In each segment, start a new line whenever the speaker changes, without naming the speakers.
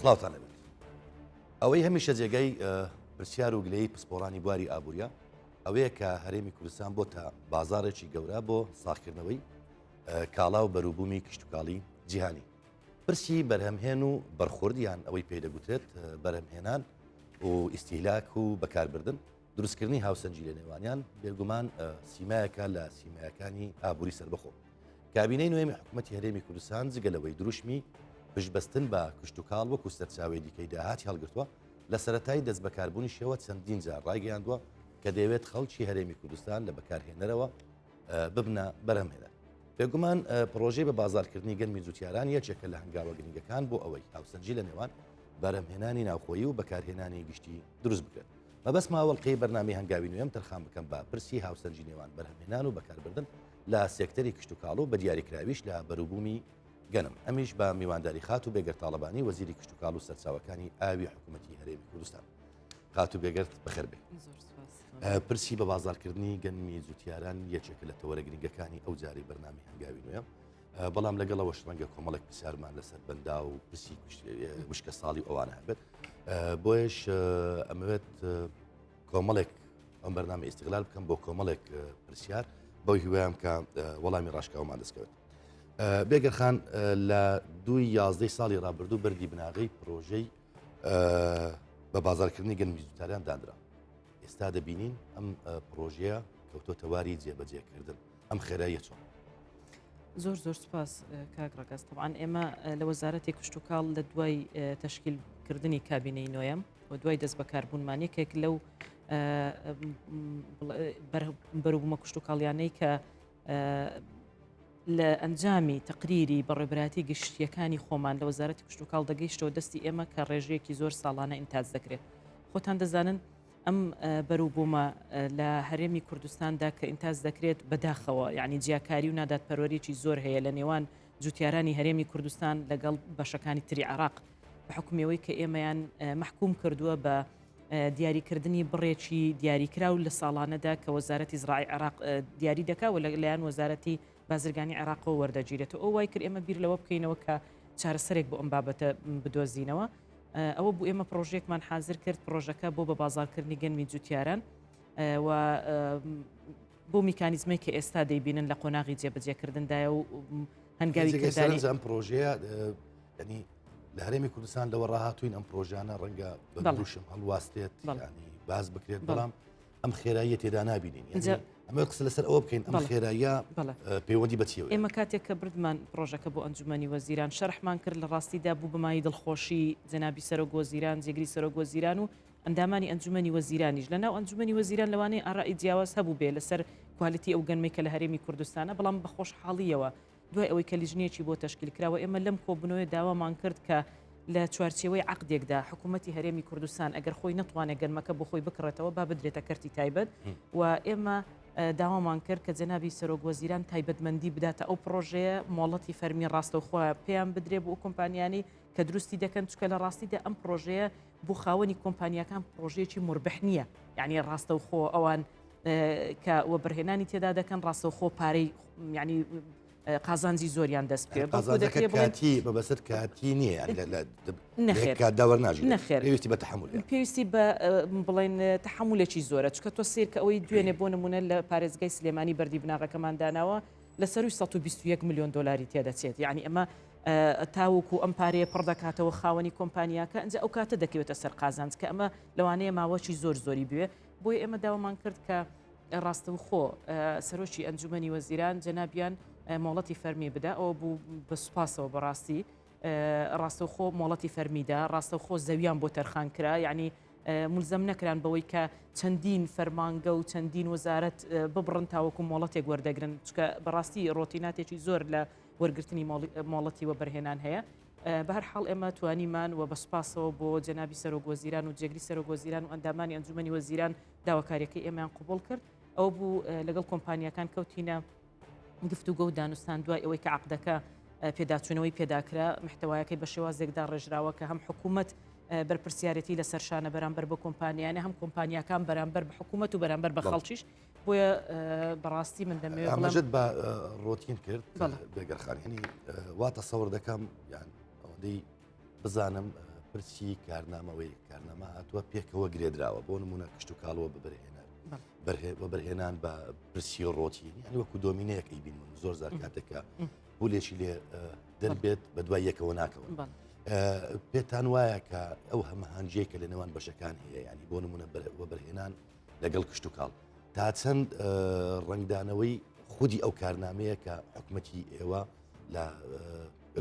سڵاوتان لەبێت. ئەوەی هەمیشە جێگای پرسیار و گلەیی پسپۆڕانی بواری ئابووریە ئەوەیە کە هەرێمی کوردستان بۆتە بازارێکی گەورە بۆ ساخکردنەوەی کاڵا و بەروبوومی کشتتوکاڵی جیهانی. پرسی بەرهەمهێن و بەرخورد یان ئەوەی پێی دەگوترێت بەرهەمهێنان و ئیسیلاک و بەکاربردن دروستکردنی هاوسەنگی لە نێوانیان بێگومان سیمایەکە لە سیمایەکانی ئابووری سەربەخۆ. کابینەی نوێمی حکوومەتی هەرێمی کوردستان جگە لەوەی دروشمی پشتبەستن بە کشتوکاڵ وەکو سەرچاوەی دیکەی داهاتی هەڵگرتووە، لە سەرەتای دەستبەکاربوونیشیەوە چەندین جار ڕایگەیاندووە کە دەیەوێت خەڵکی هەرێمی کوردستان لە بەکارهێنەرەوە ببنە بەرهەمهێنەر. بێگومان پڕۆژەی بە بازاڕکردنی گەنمی جوتیاران یەکێکە لە هەنگاوە گرنگەکان بۆ ئەوەی هاوسەنگی لە نێوان بەرهەمهێنانی ناوخۆیی و بەکارهێنانی گشتی دروست بکرێت. مەبەستمە ئەوڵقەی بەرنامەی هەنگاوی نوێم تەرخان بکەم بە پرسی هاوسەنگی نێوان بەرهەمهێنان و بەکاربردن لە سێکتەری کشتوکاڵ و بە دیاریکراویش لە بەروبوومی گەنم، ئەمیش بە میوانداری خاتوو بێگەرد تاڵەبانی وەزیری کشتوکاڵ و سەرچاوەکانی ئاوی حکوومەتی هەرێمی کوردستان. خاتوو بێگەرد بەخێر بێی. پرسی بە بازارکردنی گەنمی جوتیاران یەکێکە لە تەوەرە گرنگەکانی ئەو جارەی بەرنامەی هەنگاوی نوێ. بەڵام لەگەڵەوەش ڕەنگە کۆمەڵێک پرسیارمان لەسەر بەندا و پرسی وشکە ساڵی و ئەوانە هەبێت بۆیش ئەمەوێت کۆمەڵێک ئەم بەرنامە ئیسیغلال بکەم بۆ کۆمەڵێک پرسیار بەو هیوایەم کە وەڵامی ڕاشکاومان دەستکەوێت بێگەرخان لە دوی یازدەی ساڵی ڕابردوو بەردی بناغەی پرۆژەی بە بازارکردنی گەنمی جوتیاران دانرا ئێستا دەبینین ئەم پرۆژەیە کەوتۆتە واری جێبەجێکردن ئەم خێراییە چۆن؟
زۆر زۆر سپاس کاک ڕەگەز طبعاان ئێمە لە وەزارەتی کشتتوکاڵ لە دوای تەشکیلکردنی کابینەی نۆیەم و دوای دەست بەکاربوونمان یەکێک لەو بەروبوومە کشتتوکاڵیانەی کە لە ئەنجامی تەقریری بەڕێوەبەرایەتی گشتییەکانی خۆمان لە وەزارەتی کشتوکاڵ دەگەیشتەوە دەستی ئێمە کە ڕێژەیەکی زۆر ساڵانە ئینتاج دەکرێت. خۆتان دەزانن ئەم بەروبوومە لە هەرێمی کوردستاندا کە ئینتاج دەکرێت بەداخەوە یعنی جیاکاری و نادادپەروەریی زۆر هەیە لە نێوان جوتیارانی هەرێمی کوردستان لەگەڵ بەشەکانی تری عێراق بە حکومەوەی کە ئێمەیان مەحکوم کردووە بە دیاریکردنی بڕێکی دیاریکراو لە ساڵانەدا کە وەزارەتی زراعی عێراق دیاری دەکا و لەلایەن وەزارەتی بازرگانی عێراقەوە وەردەگیرێت ئەو وای کرد ئێمە بیر لەوە بکەینەوە کە چارەسەرێک بۆ ئەم بابەتە بدۆزینەوە ئەوە بوو ئێمە پرۆژێکمان حاضر کرد پرۆژەکە بۆ بە بازارکردنی گەنمی جوتیاران و بۆ میکانیزمەی کە ئێستا دەیبینن لە قۆناغی جێبەجێکردندایە و هەنگاوی
کرداری ئەم پرۆژەیە ینی لە هەرێمی کوردستان لەوە ڕاهاتوین ئەم پرۆژانە ڕەنگە بەدروشم هەڵواستێت ینی باز بکرێت بەڵام ئەم خێراییە تێدا نبینین ئەمە قسە لەسەر ئەوە بکەین ئەم خێراییە پەیوەندی بەچیەوە
ئێمە کاتێک کە بردمان پرۆژەکە بۆ ئەنجومەنی وەزیران شەرحمان کرد لە ڕاستیدا بوو بەمای دڵخۆشی جەنابی سەرۆک وەزیران جێگری سەرۆک وەزیران و ئەندامانی ئەنجومەنی وەزیرانیش لە ناو ئەنجومەنی وەزیران لەوانەیە ئارائی جیاواز هەبوو بێ لەسەر کوالیتی ئەو گەنمەی کە لە هەرێمی کوردستانە بەڵام بە خۆشحاڵیەوە دوای ئەوەی کە لیژنەیەکی بۆ تەشکیل کرا و ئێمە لەم کۆبوونەوەیە داوامان کرد کە لە چوارچێوەی عەقدێکدا حکوومەتی هەرێمی کوردستان ئەگەر خۆی نەتوانێت گەنمەکە بۆ خۆی بکڕێتەوە با بدرێتە کەرتی تایبەت و ئێمە داوامان کرد کە جەنابی سەرۆک وەزیران تایبەتمەندی بداتە ئەو پڕۆژەیە مۆڵەتی فەرمی ڕاستەوخۆ پێیان بدرێ بۆ کۆمپانیانی کە دروستی دەکەن چکە لە ڕاستیدا ئەم پڕۆژەیە بۆ خاوەنی کۆمپانیاکان پڕۆژەیەکی موربح نییە یعنی ڕاستەوخۆ ئەوان کە وەبەرهێنانی تێدا دەکەن ڕاستەوخۆ پارەی یعنی قازانجی زۆریان دەست پێ
کاتی بە بەسەر کاتی نییە نەخێر پێویستی بە تحمل
پێویستی بە بڵێن تحملێکی زۆرە چکە تۆ سیر کە ئەوەی دوێنێ بۆ نمونە لە پارێزگای سلێمانی بەردی بناغەکەمان داناوە لە سەروی 121 میلیۆن دلاری تێدەچێت یعنی ئەمە تاوەکو ئەم پارەیە پڕ دەکاتەوە خاوەنی کۆمپانیاکە ئەنجا ئەو کاتە دەکەوێتە سەر قازانج کە ئەمە لەوانەیە ماوەکی زۆر زۆری بوێ بۆیە ئێمە داوامان کرد کە ڕاستەوخۆ سەرۆکی ئەنجومەنی وەزیران جەنابیان مۆڵەتی فەرمی بدا ئەوە بوو بە سوپاسەوە بەڕاستی ڕاستەوخۆ مۆڵەتی فەرمیدا ڕاستەوخۆ زەویان بۆ تەرخان کرا یعنی ملزەم نەکران بەوەی کە چەندین فەرمانگە و چەندین وەزارەت ببڕن تاوەکو مۆڵەتێک وەردەگرن چکە بەڕاستی ڕۆتیناتێکی زۆر لە وەرگرتنی مۆڵەتی وەبەرهێنان هەیە. بە هەر حاڵ ئێمە توانیمان و بە سوپاسەوە بۆ جەنابی سەرۆک وەزیران و جێگری سەرۆک وەزیران و ئەندامانی ئەنجومەنی وەزیران داواکاریەکەی ئێمەیان قبوڵ کرد. ئەوە بوو لەگەڵ کۆمپانیاکان کەوتینە گفتوگۆ و دانوستان دوای ئەوەی کە عەقدەکە پێداچوونەوەی پێداکرا محتەوایەکەی بە شێوازێک داڕێژراوە کە هەم حکوومەت بەرپرسیارەتی لەسەر شانە بەرامبەر بە کۆمپانیانە هەم کۆمپانیاکان بەرامبەر بە حکوومەت و بەرامبەر بە خەڵکیش بۆیە بەڕاستی من دەمەوێت
ئاماژەت بە ڕۆتین کرد بێگەرخان هەنی وا تەسەور دەکەم یان ئەوەندەی بزانم پرسی کارنامەوەی کارنامە هاتووە پێکەوە گرێدراوە بۆ نمونە کشتتوکاڵەوە ببرهێنەر وەبەرهێنان بە پرسی ڕۆتین یعنی وەکو دۆمینەیەک ئەیبین من زۆر زار کاتێکە پولێکی لێ دەربێت بە دوای یەکەوە ناکەون پێتان وایە کە ئەو هەمەهانجیە کە لە نێوان بەشەکان هەیە ینی بۆ نمونە وەبەرهێنان لەگەڵ کشتتوکاڵ تا چەند ڕنگدانەوەی خودی ئەو کارنامەیە کە حکومەتی ئێوە لە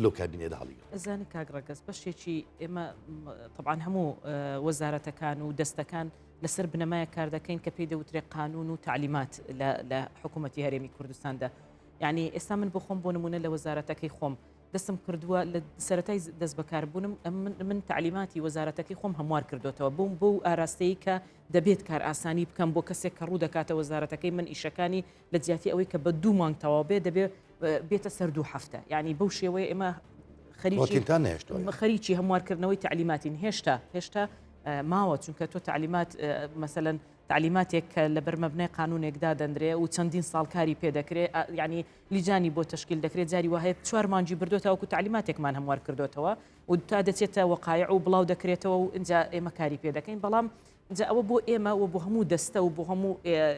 لەو کابینەدا هەڵیگرت.
ئەزانی کاک ڕەگەز بەشێکی ئێمە تەبعەن هەموو وەزارەتەکان و دەستەکان لەسەر بنەمایەک کار دەکەین کە پێی دەوترێ قانون و تەعلیمات لە حکوومەتی هەرێمی کوردستاندا. یعنی ئێستا من بۆ خۆم بۆ نمونە لە وەزارەتەکەی خۆم دەستم کردووە لە سەتای دەست بەکاربوونم من تعلیماتی وەزارەتەکەی خۆم هەموار کردوتەوە بووم بۆ ئاراستەیە کە دەبێت کار ئاسانی بکەم بۆ کەسێک کە ڕوو دەکاتە وەزارەتەکەی من ئیشەکانی لە جیاتی ئەوەی کە بە دوو مانگ تەواو بێ دەبێ بێتە سەر دوو هەفتە یعنی بەو شێوەیە ئێمە خەریکی هەموارکردنەوەی تعلیماتین هێشتا هێشتا ماوە چونکە تۆ تعلیمات مەسەەن تعلیماتێک کە لە بەرمەبنای قانونێکدا دەندرێ و چەندین ساڵ کاری پێ دەکرێ ینی لیجانی بۆ تشکیل دەکرێت جاری وهەیە چوار مانجی بردوێتەوە وەکو تعلیماتێکمان هەموار کردوێتەوە و تا دەچێتە وەقایع و بڵاو دەکرێتەوە و اینجا ئێمە کاری پێ دەکەین بەڵام جا ئەوە بۆ ئێمە و بۆ هەموو دەستە و بۆ هەموو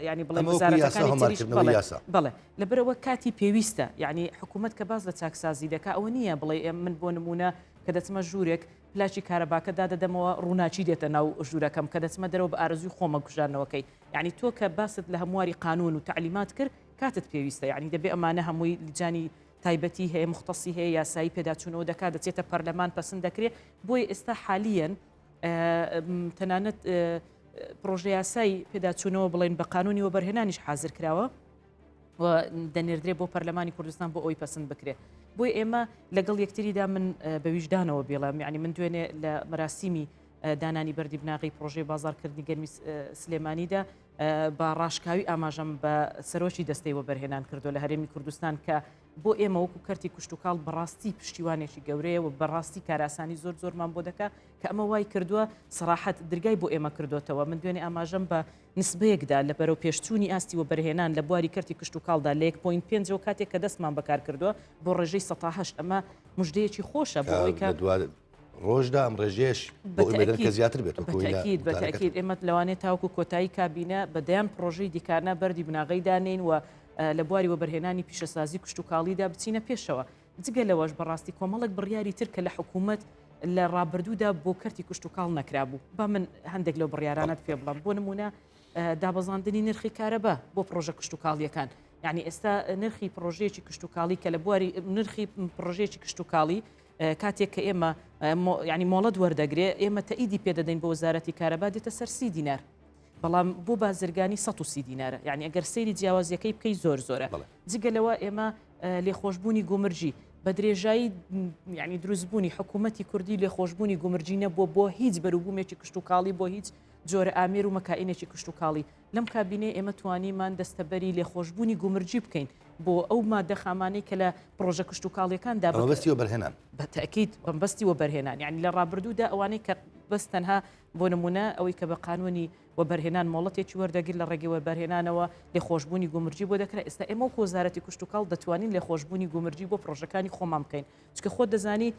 ینی بڵێ وەزارەتەکانی یاسا بڵێ لەبەرەوە کاتی پێویستە یعنی حکوومەت کە باز لە چاکسازی دەکا ئەوە نییە بڵێ ئێم من بۆ نمونە کە دەچمە ژوورێک پلاکی کارەباکە دادەدەمەوە ڕووناکی دێتە ناو ژوورەکەم کە دەچمە دەرەوە بە ئارەزوی خۆمە کوژانەوەکەی یعنی تۆ کە باست لە هەمواری قانون و تعلیمات کرد کاتت پێویستە یعنی دەبێ ئەمانە هەمووی لجانی تایبەتی هەیە مختصی هەیە یاسایی پێداچوونەوە دەکات دەچێتە پەرلەمان پەسند دەکرێت بۆیە ئێستا حالیەن تەنانەت پرۆژەیاسای پێداچوونەوە بڵێن بە قانونی وەبەرهێنانیش حاضر کراوە و دەنێردرێ بۆ پەرلەمانی کوردستان بۆ ئەوی پەسند بکرێ بۆی ئێمە لەگەڵ یەکتریدا من بە ویژدانەوە بێڵم یعنی من دوێنێ لە مەراسیمی دانانی بەردی بناغی پرۆژەی بازارکردنی گەرمی سلێمانیدا بە ڕاشکاوی ئاماژەم بە سەرۆکی دەستەی وەبەرهێنان کردو لە هەرێمی کوردستان کە بۆ ئێمە وەکو کەرتی کشتوکاڵ بەڕاستی پشتیوانێکی گەورەیە و بەڕاستی کارئاسانی زۆر زۆرمان بۆ دەکا کە ئەمە وای کردووە سەراحەت درگای بۆ ئێمە کردوتەوە. من دوێنێ ئاماژەم بە نسبەیەکدا لە بەرەو پێشچوونی ئاستی وەبەرهێنان لە بواری کەرتی کشتوکاڵدا لە یەک point پێنجەوە کاتێک کە دەستمان بەکار کردووە بۆ ڕێژەی 108 ئەمە مژدەیەکی خۆشە بۆ ئەوەی کە
ڕۆژدا ئەم ڕێژەیەش بۆ ئومێدن کە زیاتر بێت وەکو ئەوەی لە
بەتەئکید
وتارەکەت
بەتەئکید ئێمە لەوانەیە تاوەکو کۆتایی کابینە بە دەیان پڕۆژەی دیکانە بەردی بناغەی دانێین و لە بواری وەبەرهێنانی پیشەسازی کشتوکاڵیدا بچینە پێشەوە. جگە لەوەش بەڕاستی کۆمەڵێک بڕیاری تر کە لە حکوومەت لە ڕابردوودا بۆ کەرتی کشتوکاڵ نەکرابوو با من هەندێک لەو بڕیارانەت پێ بڵێم بۆ نموونە دابەزاندنی نرخی کارەبا بۆ پڕۆژە کشتوکاڵییەکان یعنی ئێستا نرخی پڕۆژەیەکی کشتوکاڵی کە لە بواری نرخی پڕۆژەیەکی کشتوکاڵی کاتێک کە ئێمە ینی مۆڵەت وەردەگرێ ئێمە تەئیدی پێدەدەین بۆ وەزارەتی کارەبا دێتە سەر سی دینار بەڵام بۆ بازرگانی 130 دینارە یعنی ئەگەر سەیری جیاوازیەکەی بکەی زۆر زۆرە جگە لەوە ئێمە لێخۆشببوونی گومرجی بە درێژایی ینی دروستبوونی حکوومەتی کوردی لێخۆشببوونی گومرجی نەبووە بۆ هیچ بەروبوومێکی کشتتوکاڵی بۆ هیچ جۆرە ئامێر و مەکائینێکی کشتوکاڵی، لەم کابینەیە ئێمە توانیمان دەستەبەری لێخۆشبوونی گومرگی بکەین بۆ ئەو ماددە خامانەی کە لە پڕۆژە کشتوکاڵیەکاندا
بە مەبەستی وەبەرهێنان.
بە تەئکید بە مەبەستی وەبەرهێنان، یانی لە ڕابردوودا ئەوانەی کە بەس تەنها بۆ نموونە ئەوەی کە بە قانوونی وەبەرهێنان مۆڵەتێکی وەردەگرت لە ڕێگەی وەبەرهێنانەوە لێخۆشبوونی گومرگی بۆ دەکرا، ئێستا ئێمە وەکوو وەزارەتی کشتوکاڵ دەتوانین لێخۆشبوونی گومرگی بۆ پڕۆژەکانی خۆمان بکەین، چونکە خۆت دەزانی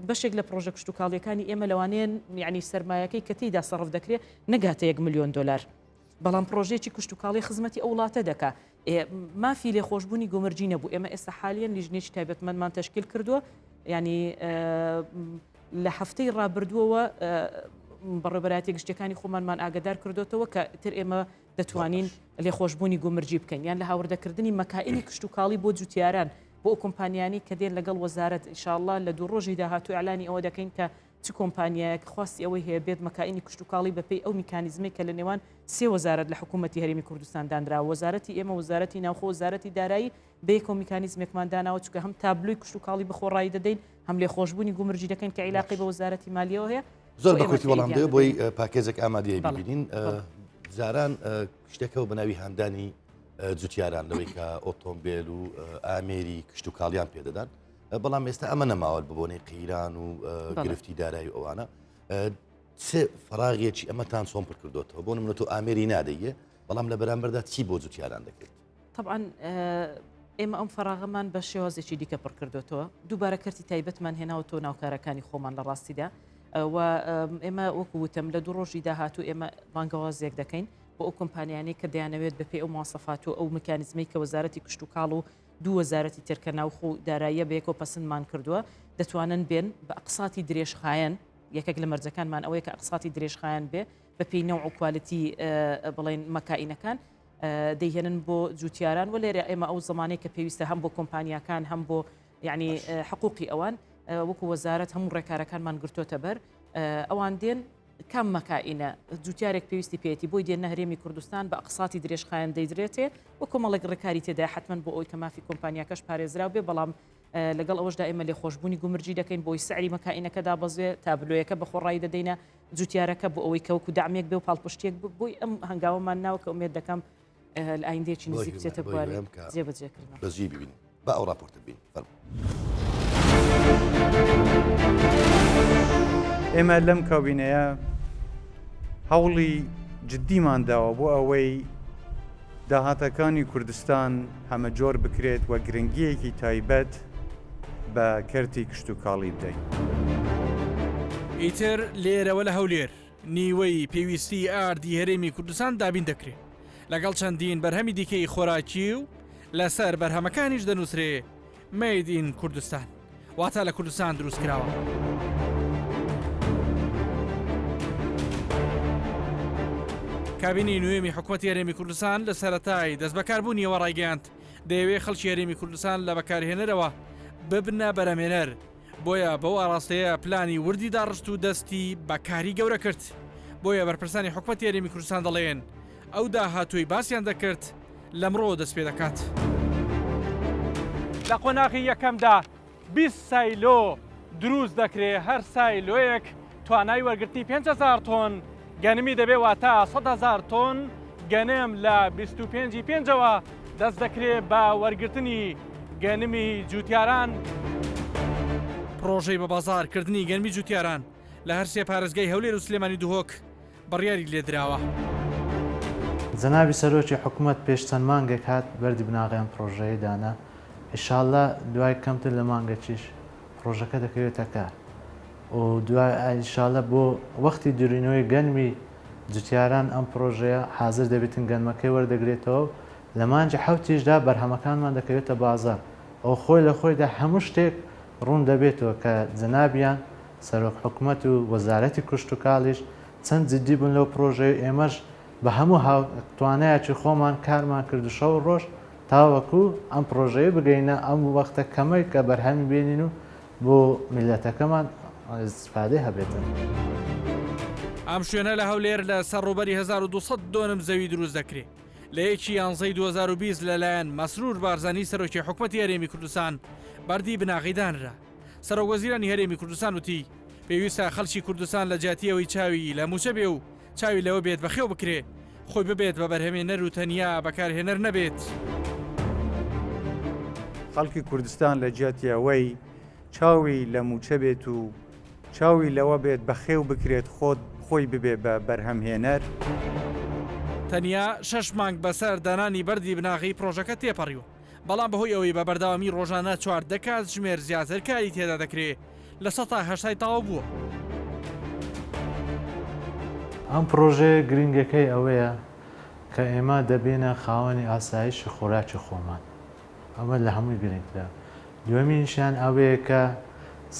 بەشێک لە پڕۆژە کشتوکاڵیەکانی ئێمە لەوانەیە یعنی سەرمایەکەی کە تێیدا سەرف دەکرێت نەگاتە یەک ملیۆن دۆلار بەڵام پڕۆژەیەکی کشتوکاڵی خزمەتی ئەو وڵاتە دەکا مافی لێخۆشببوونی گومرجی نەبوو ئێمە ئێستا حالیان لیژنێکی تایبەتمەندمان تەشکیل کردووە ینی لە هەفتەی ڕابردووەوە بەڕێبەرایەتی گشتەکانی خۆمانمان ئاگدار کردوتەوە کە تر ئێمە دەتوانین لێخۆشببوونی گومرجی بکەین یان لە هاوردەکردنی مەکائینی کشتتوکاڵی بۆ جوتیاران بۆ ئەو کۆمپانیانەی کە دێن لەگەڵ وەزارەت ان شاء اللە لە دوو ڕۆژی داهاتوو ئیعلانی ئەوە دەکەین کە چ کۆمپانیایەک خواستی ئەوەی هەیە بێت مەکائینی کشتوکاڵی بەپێی ئەو میکانیزمەی کە لە نێوان سێ وەزارەت لە حکوومەتی هەرێمی کوردستان دانراوە وەزارەتی ئێمە وەزارەتی ناوخۆ وەزارەتی دارایی بەیەکەوە میکانیزمێکمان داناوە چونکە هەم تابلۆی کشتوکاڵی بەخۆڕایی دەدەین هەم لێخۆشبوونی گومرگی دەکەین کە عیلاقی بە وەزارەتی مالیەوە هەیە
زۆر بە کورتی وەڵام دەوێت بۆی پاکێجێک ئامادەیە ببینین جاران شتێکەوە بە ناوی هاندانی جوتیاران لەوەی کە ئۆتۆمبێل و ئامێری کشتتوکاڵیان پێدەدان بەڵام ئێستا ئەمە نەماوە ببۆنەی قەیران و گرفتی دارایی ئەوانە چ فراغێکی ئەمەتان چۆن پڕ کردوتەوە بۆ نمونە تۆ ئامێری نادەیە بەڵام لە بەرامبەردا چی بۆ جوتیاران دەکرێت
طبعا ئێمە ئەم فراغەمان بە شێوازێکی دیکە پڕ کردوتەوە دووبارە کەرتی تایبەتمان هێناوەتەوە ناوکارەکانی خۆمان لە ڕاستیدا. و ئێمە وەکو وتم لە دوو ڕۆژی داهاتوو ئێمە بانگەوازێک دەکەین بۆ ئەو کۆمپانیانەی کە دەیانەوێت بەپێی ئەو مواسەفات و ئەو مکانیزمەی کە وەزارەتی کشتوکاڵ و دوو وەزارەتی تر کە ناوخۆ و داراییە بەیەکەوە پەسندمان کردووە دەتوانن بێن بە ئەقساتی درێژخایەن یەکێک لە مەرجەکانمان ئەوەیە کە ئەقساتی درێژخایەن بێ بەپێی نەوع و کوالێتی بڵێن مەکائینەکان دەیهێنن بۆ جوتیاران و لێرە ئێمە ئەو زمانەی کە پێویستە هەم بۆ کۆمپانیاکان هەم بۆ یعنی حقوقی ئەوان وەکو وەزارەت هەموو ڕێکارەکانمان گرتۆتە بەر ئەوان دێن کام مەکائینە جوتیارێک پێویستی پێیەتی بۆی دێنە هەرێمی کوردستان بە ئەقساتی درێژخایەن دەیدرێتێ و کۆمەڵێک ڕێکاری تێدا حتمما بۆ ئەوی کە مافی کۆمپانیاکەش پارێزراو بێ بەڵام لەگەڵ ئەوەشدا ئێمە لێخۆشبوونی گومرگی دەکەین بۆی سعری مەکائینەکە دابەزێ تابلۆیەکە بە خۆڕایی دەدەینە جوتیارەکە بۆ ئەوەی کە وەکو دامێک بێ و پاڵپشتێک بۆی ئەم هەنگاوەمان ناوە کە ئومێد دەکەم لە ئایندەیەکی نزیک بچێتە بواری جێبەجێکردن.
بەزووی ببینین با ئەو ڕاپۆرتە ببینین فەرموو.
ئێمە لەم کابینەیە هەوڵی جدیمان داوە بۆ ئەوەی داهاتەکانی کوردستان هەمەجۆر بکرێت و گرنگییەکی تایبەت بە کەرتی کشتوکاڵی بدەین.
ئیتر لێرەوە لە هەولێر نیوەی پێویستیی ئاردی هەرێمی کوردستان دابین دەکرێ لەگەڵ چەندین بەرهەمی دیکەی خۆراکی و لەسەر بەرهەمەکانیش دەنووسرێ Made in کوردستان واتە لە کوردستان دروست کراوە. کابینەی نوێمی حکوومەتی هەرێمی کوردستان لە سەرەتای دەستبەکاربوونیەوە ڕایگەیاند دەیەوێ خەڵکی هەرێمی کوردستان لە بەکارهێنەرەوە ببنە بەرەمێنەر بۆیە بەو ئاڕاستەیە پلانی وردی داڕشت و دەستی بە کاری گەورە کرد. بۆیە بەرپرسانی حکومەتی هەرێمی کوردستان دەڵێن ئەو داهاتووەی باسیان دەکرد لەمڕۆوە دەست پێ دەکات. لە قۆناغی یەکەمدا 20 سایلۆ دروست دەکرێ، هەر سایلۆیەک توانای وەرگرتنی 5000 تۆن گەنمی دەبێ واتە 100 هەزار تۆن گەنم لە 25 ی پێنجەوە دەست دەکرێ بە وەرگرتنی گەنمی جوتیاران. پڕۆژەی بەبازاڕ کردنی گەنمی جوتیاران لە هەرسێ پارێزگای هەولێر و سلێمانی و دهۆک بڕیاری لێدراوە.
جەنابی سەرۆکی حکومەت پێش چەند مانگێک هات بەردی بناغەی ئەم پڕۆژەیەی دانا، ئیشاڵڵا دوای کەمتر لە مانگێکیش پڕۆژەکە دەکەوێتە کار و دوای ئیشاڵڵا بۆ وەختی دورینەوەی گەنمی جوتیاران ئەم پڕۆژەیە حازر دەبێتن گەنمەکەی وەردەگرێتەوە و لە مانگی حەوتیشدا بەرهەمەکانمان دەکەوێتە بازاڕ ئەو خۆی لە خۆیدا هەموو شتێک ڕوون دەبێتەوە کە جەنابیان سەرۆک حکومەت و وەزارەتی کشتوکاڵیش چەند جدی بوون لەو پڕۆژەیە و ئێمەش بە هەموو توانایەکی خۆمان کارمان کرد و شەو و ڕۆژ تاوەکو ئەم پڕۆژەیە بگەینە ئەم وەختە کەمەی کە بەرهەمی بێنین و بۆ میللەتەکەمان ئیستفادەی هەبێتن.
ئەم شوێنە لە هەولێر لە سەر ڕووبەری 1200 دۆنم زەوی دروست دەکرێ. لە یەکی یانزەی 2020 لەلایەن مەسرور بارزانی سەرۆکی حکومەتی هەرێمی کوردستان بەردی بناغەی دانرا. سەرۆکوەزیرانی هەرێمی کوردستان وتی، پێویستە خەڵکی کوردستان لە جیاتی ئەوەی چاوی لە مووچە بێ و چاوی لەوە بێت بەخێو بکرێ، خۆی ببێت بە بەرهەمێنەر و تەنیا بەکارهێنەر نەبێت.
خەڵکی کوردستان لە جیاتی ئەوەی چاوی لە مووچە بێت و چاوی لەوە بێت بەخێو بکرێت خۆت خۆی ببێ بە بەرهەمهێنەر.
تەنیا شەش مانگ بەسەر دانانی بەردی بناغەی پڕۆژەکە تێپەڕیوە، بەڵام بەهۆی ئەوەی بە بەردەوامی ڕۆژانە 14 کاتژمێر زیاتر کاری تێدا دەکرێ لە سەتا هەشتای تەواو بووە.
ئەم پڕۆژەیە گرنگەکەی ئەوەیە کە ئێمە دەبینە خاوەنی ئاسایشی خۆراکی خۆمان. ئەمە لە هەمووی گرنگترە. دووەمینیشیان ئەوەیە کە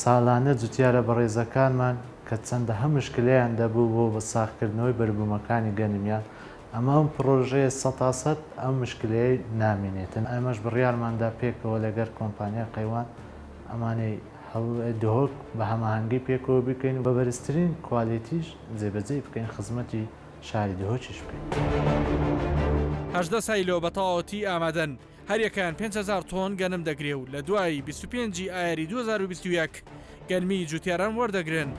ساڵانە جوتیارە بەڕێزەکانمان کە چەندەها مشکلەیان دەبوو بۆ بە ساغکردنەوەی بەروبوومەکانی گەنمیان، ئەمە ئەم پڕۆژەیە سەتاسەت ئەم مشکلەیەی نامینێتن. ئێمەش بڕیارمان دا پێکەوە لەگەر کۆمپانیای قەیوان ئەمانەی دهۆک بە هەماهەنگی پێکەوە بیکەین و بە بەرزترین کوالێتیش جێبەجێی بکەین خزمەتی شاری دهۆکیش بکەین.
18 سایلۆ بە تەواوەتی ئامادەن، هەریەکەیان 5000 تۆن گەنم دەگرێ و لە دوای 25 ی ئایاری 2021 گەنمی جوتیاران وەردەگرن.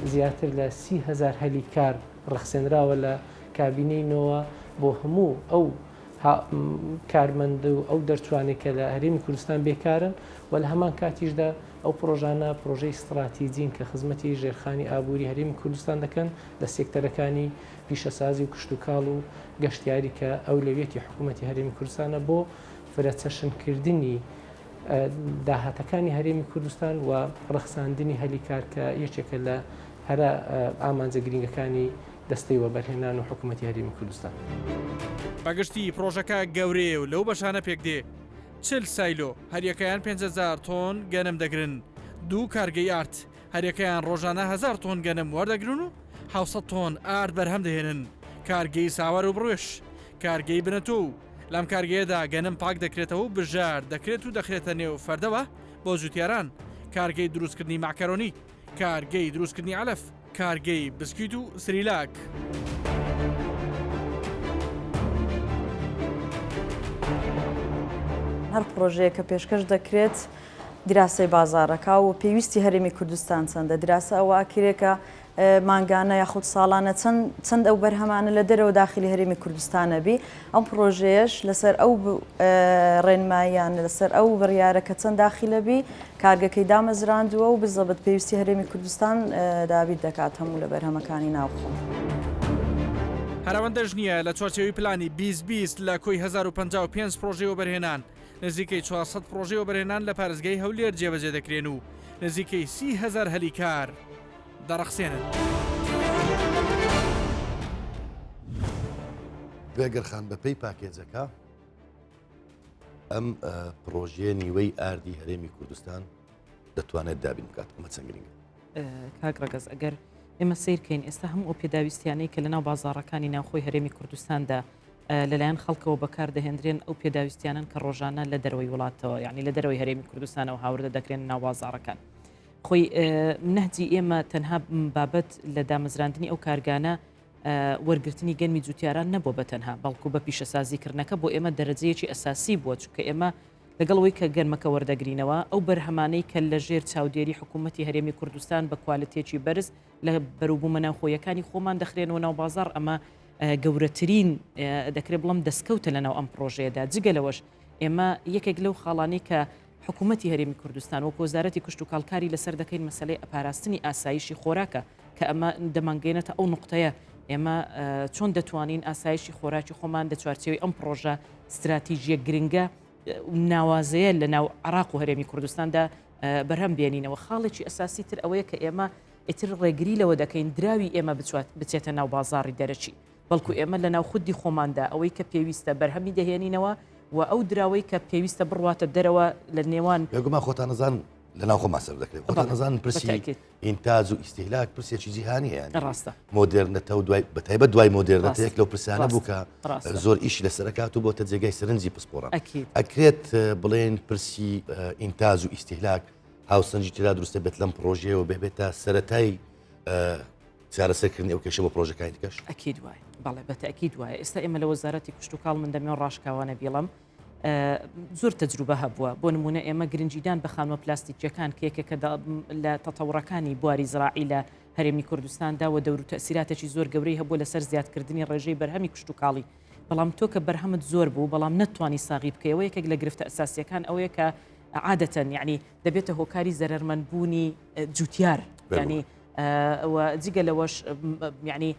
زیاتر لە 30 هەزار هەلی کار ڕەخسێنراوە لە کابینەی نۆوە بۆ هەموو ئەو کارمەند و ئەو دەرچوانەی کە لە هەرێمی کوردستان بێکارن و لە هەمان کاتیشدا ئەو پڕۆژانە پڕۆژەی ستڕاتیجین کە خزمەتی ژێرخانی ئابووری هەرێمی کوردستان دەکەن لە سێکتەرەکانی پیشەسازی و کشتوکاڵ و گەشتیاری کە ئەولەویەتی حکوومەتی هەرێمی کوردستانە بۆ فرەچەشنکردنی. داهاتەکانی هەرێمی کوردستان و ڕەخساندنی هەلی کار کە یەکێکە لە هەرە ئامانجە گرنگەکانی دەستەی وەبەرهێنان و حکوومەتی هەرێمی کوردستان.
بەگشتی پڕۆژەکە گەورەیە و لەو بەشانە پێکدێ، 40 سایلۆ، هەریەکەیان 5000 تۆن گەنم دەگرن، دوو کارگەی ئارد، هەریەکەیان ڕۆژانە هەزار تۆن گەنم وەردەگرن و 700 تۆن ئارد بەرهەم دەهێنن، کارگەی ساوار و بڕوێش، کارگەی بنەتۆ و لەم کارگەیەدا گەنم پاک دەکرێتەوە و بژار دەکرێت و دەخرێتە نێو فەردەوە بۆ جوتیاران، کارگەی دروستکردنی مەعکەرۆنی، کارگەی دروستکردنی عەلەف، کارگەی بسکیت و سریلاک.
هەر پڕۆژەیەک کە پێشکەش دەکرێت دیراسەی بازاڕەکە و پێویستی هەرێمی کوردستان چەندە، دیراسە ئەوە ئەکرێ کە مانگانە یاخود ساڵانە چەند چەند ئەو بەرهەمانە لە دەرەوە داخلی هەرێمی کوردستانە بی ئەم پڕۆژەیەش لەسەر ئەو ڕێنماییانە لەسەر ئەو بڕیارە کە چەند داخیلە بی کارگەکەی دامەزراندووە و بزەبت پێویستی هەرێمی کوردستان دابین دەکات هەموو لە بەرهەمەکانی ناوخۆ.
هەر ئەوەندەش نییە، لە چوارچێوەی پلانی 20 20 لە کۆی 1055 پڕۆژەی وەبەرهێنان، نزیکەی 400 پڕۆژەی وەبەرهێنان لە پارێزگای هەولێر جێبەجێ دەکرێن و نزیکەی 30 هەزار هەلی کار دەڕەخسێنن.
بێگەر خان بەپێی پاکێجەکە ئەم پڕۆژەیە نیوەی ئاردی هەرێمی کوردستان دەتوانێت دابین بکات ئەمە چەند گرنگە؟
کاک ڕەگەز ئەگەر ئێمە سیرکەین ئێستا هەموو ئەو پێداویستیانەی کە لەناو بازاڕەکانی ناوخۆی هەرێمی کوردستاندا لەلایەن خەڵکەوە بەکاردەهێندرێن ئەو پێداویستیانن کە ڕۆژانە لە دەرەوەی وڵاتەوە یعنی لە دەرەوەی هەرێمی کوردستانەوە هاوردە دەکرێن ناو بازاڕەکان. خۆی نەهجی ئێمە تەنها بابەت لە دامەزراندنی ئەو کارگانە وەرگرتنی گەنمی جوتیاران نەبووە بە تەنها، بەڵکو بە پیشەسازی کردنەکە بۆ ئێمە دەرەجەیەکی ئەساسی بووە، چونکە ئێمە لەگەڵ ئەوەی کە گەنمەکە وەردەگرینەوە، ئەو بەرهەمانەی کە لە ژێر چاودێری حکوومەتی هەرێمی کوردستان بە کوالتێکی بەرز لە بەروبوومە ناوخۆیەکانی خۆمان دەخرێنەوە ناو بازاڕ، ئەمە گەورەترین دەکرێت بڵێم دەستکەوتە لەناو ئەم پڕۆژەیەدا. جگە لەوەش ئێمە یەکێک لەو خاڵانەی کە حکوومەتی هەرێمی کوردستان وەک وەزارەتی کشتوکاڵ کاری لەسەر دەکەین مەسەلەی پاراستنی ئاسایشی خۆراکە کە ئەمە دەمانگەیەنێتە ئەو نوقتەیە ئێمە چۆن دەتوانین ئاسایشی خۆراکی خۆمان لە چوارچێوەی ئەم پڕۆژە ستراتیژیە گرنگە ناوازەیە لە ناو عراق و هەرێمی کوردستاندا بەرهەم بێنینەوە. خاڵێکی ئەساسی تر ئەوەیە کە ئێمە ئیتر ڕێگری لەوە دەکەین دراوی ئێمە بچێتە ناو بازاڕی دەرەکی. بەڵکو ئێمە لە ناو خودی خۆماندا ئەوەی کە پێویستە بەرهەمی دەهێنینەوە و ئەو دراوەی کە پێویستە بڕواتە دەرەوە لە نێوان.
بێگومان خۆتان ئەزانن لە ناو خۆمان سەرف دەکرێت، خۆتان ئەزانن پرسی ئینتاج و ئیستیهلاک پرسێکی جیهانیە، یانی
ڕاستە
مۆدێرنەتە و دوای بە تایبەت دوای مۆدێرنەتە یەک لەو پرسانە بوو کە زۆر ئیشی لەسەر ئەکات و بۆتە جێگای سەرنجی پسپۆڕان. ئەکرێت بڵێن پرسی ئینتاج و ئیستیهلاک هاوسەنگی تێدا دروستە بێت لەم پڕۆژەیەوە بێتە سەرەتای چارەسەرکردنی ئەو کێشە بۆ پرۆژەکانی دیکەش؟
ئەکید وایە بەڵێ بە تەئکید وایە ئێستا ئێمە لە وەزارەتی کشتوکاڵ من دەمەوێت ڕاشکاوانە بیڵێم زۆر تەجروبە هەبووە بۆ نمونە ئێمە گرنگیدان بە خانووە پلاستیکیەکان کە یەکێکە لە تەتەوڕەکانی بواری زراعی لە هەرێمی کوردستاندا و دەور و تەسیراتێکی زۆر گەورەی هەبووە لەسەر زیادکردنی ڕێژەی بەرهەمی کشتوکاڵی بەڵام تۆ کە بەرهەمت زۆر بوو بەڵام نەتوانی ساغی بکەیەوە یەکێک لە گرفتە ئەساسیەکان ئەوەیە کە عادەتەن یعنی دەبێتە هۆکاری زەرەرمەندبوونی جوتیار ینی و جگە لەوەش یعنی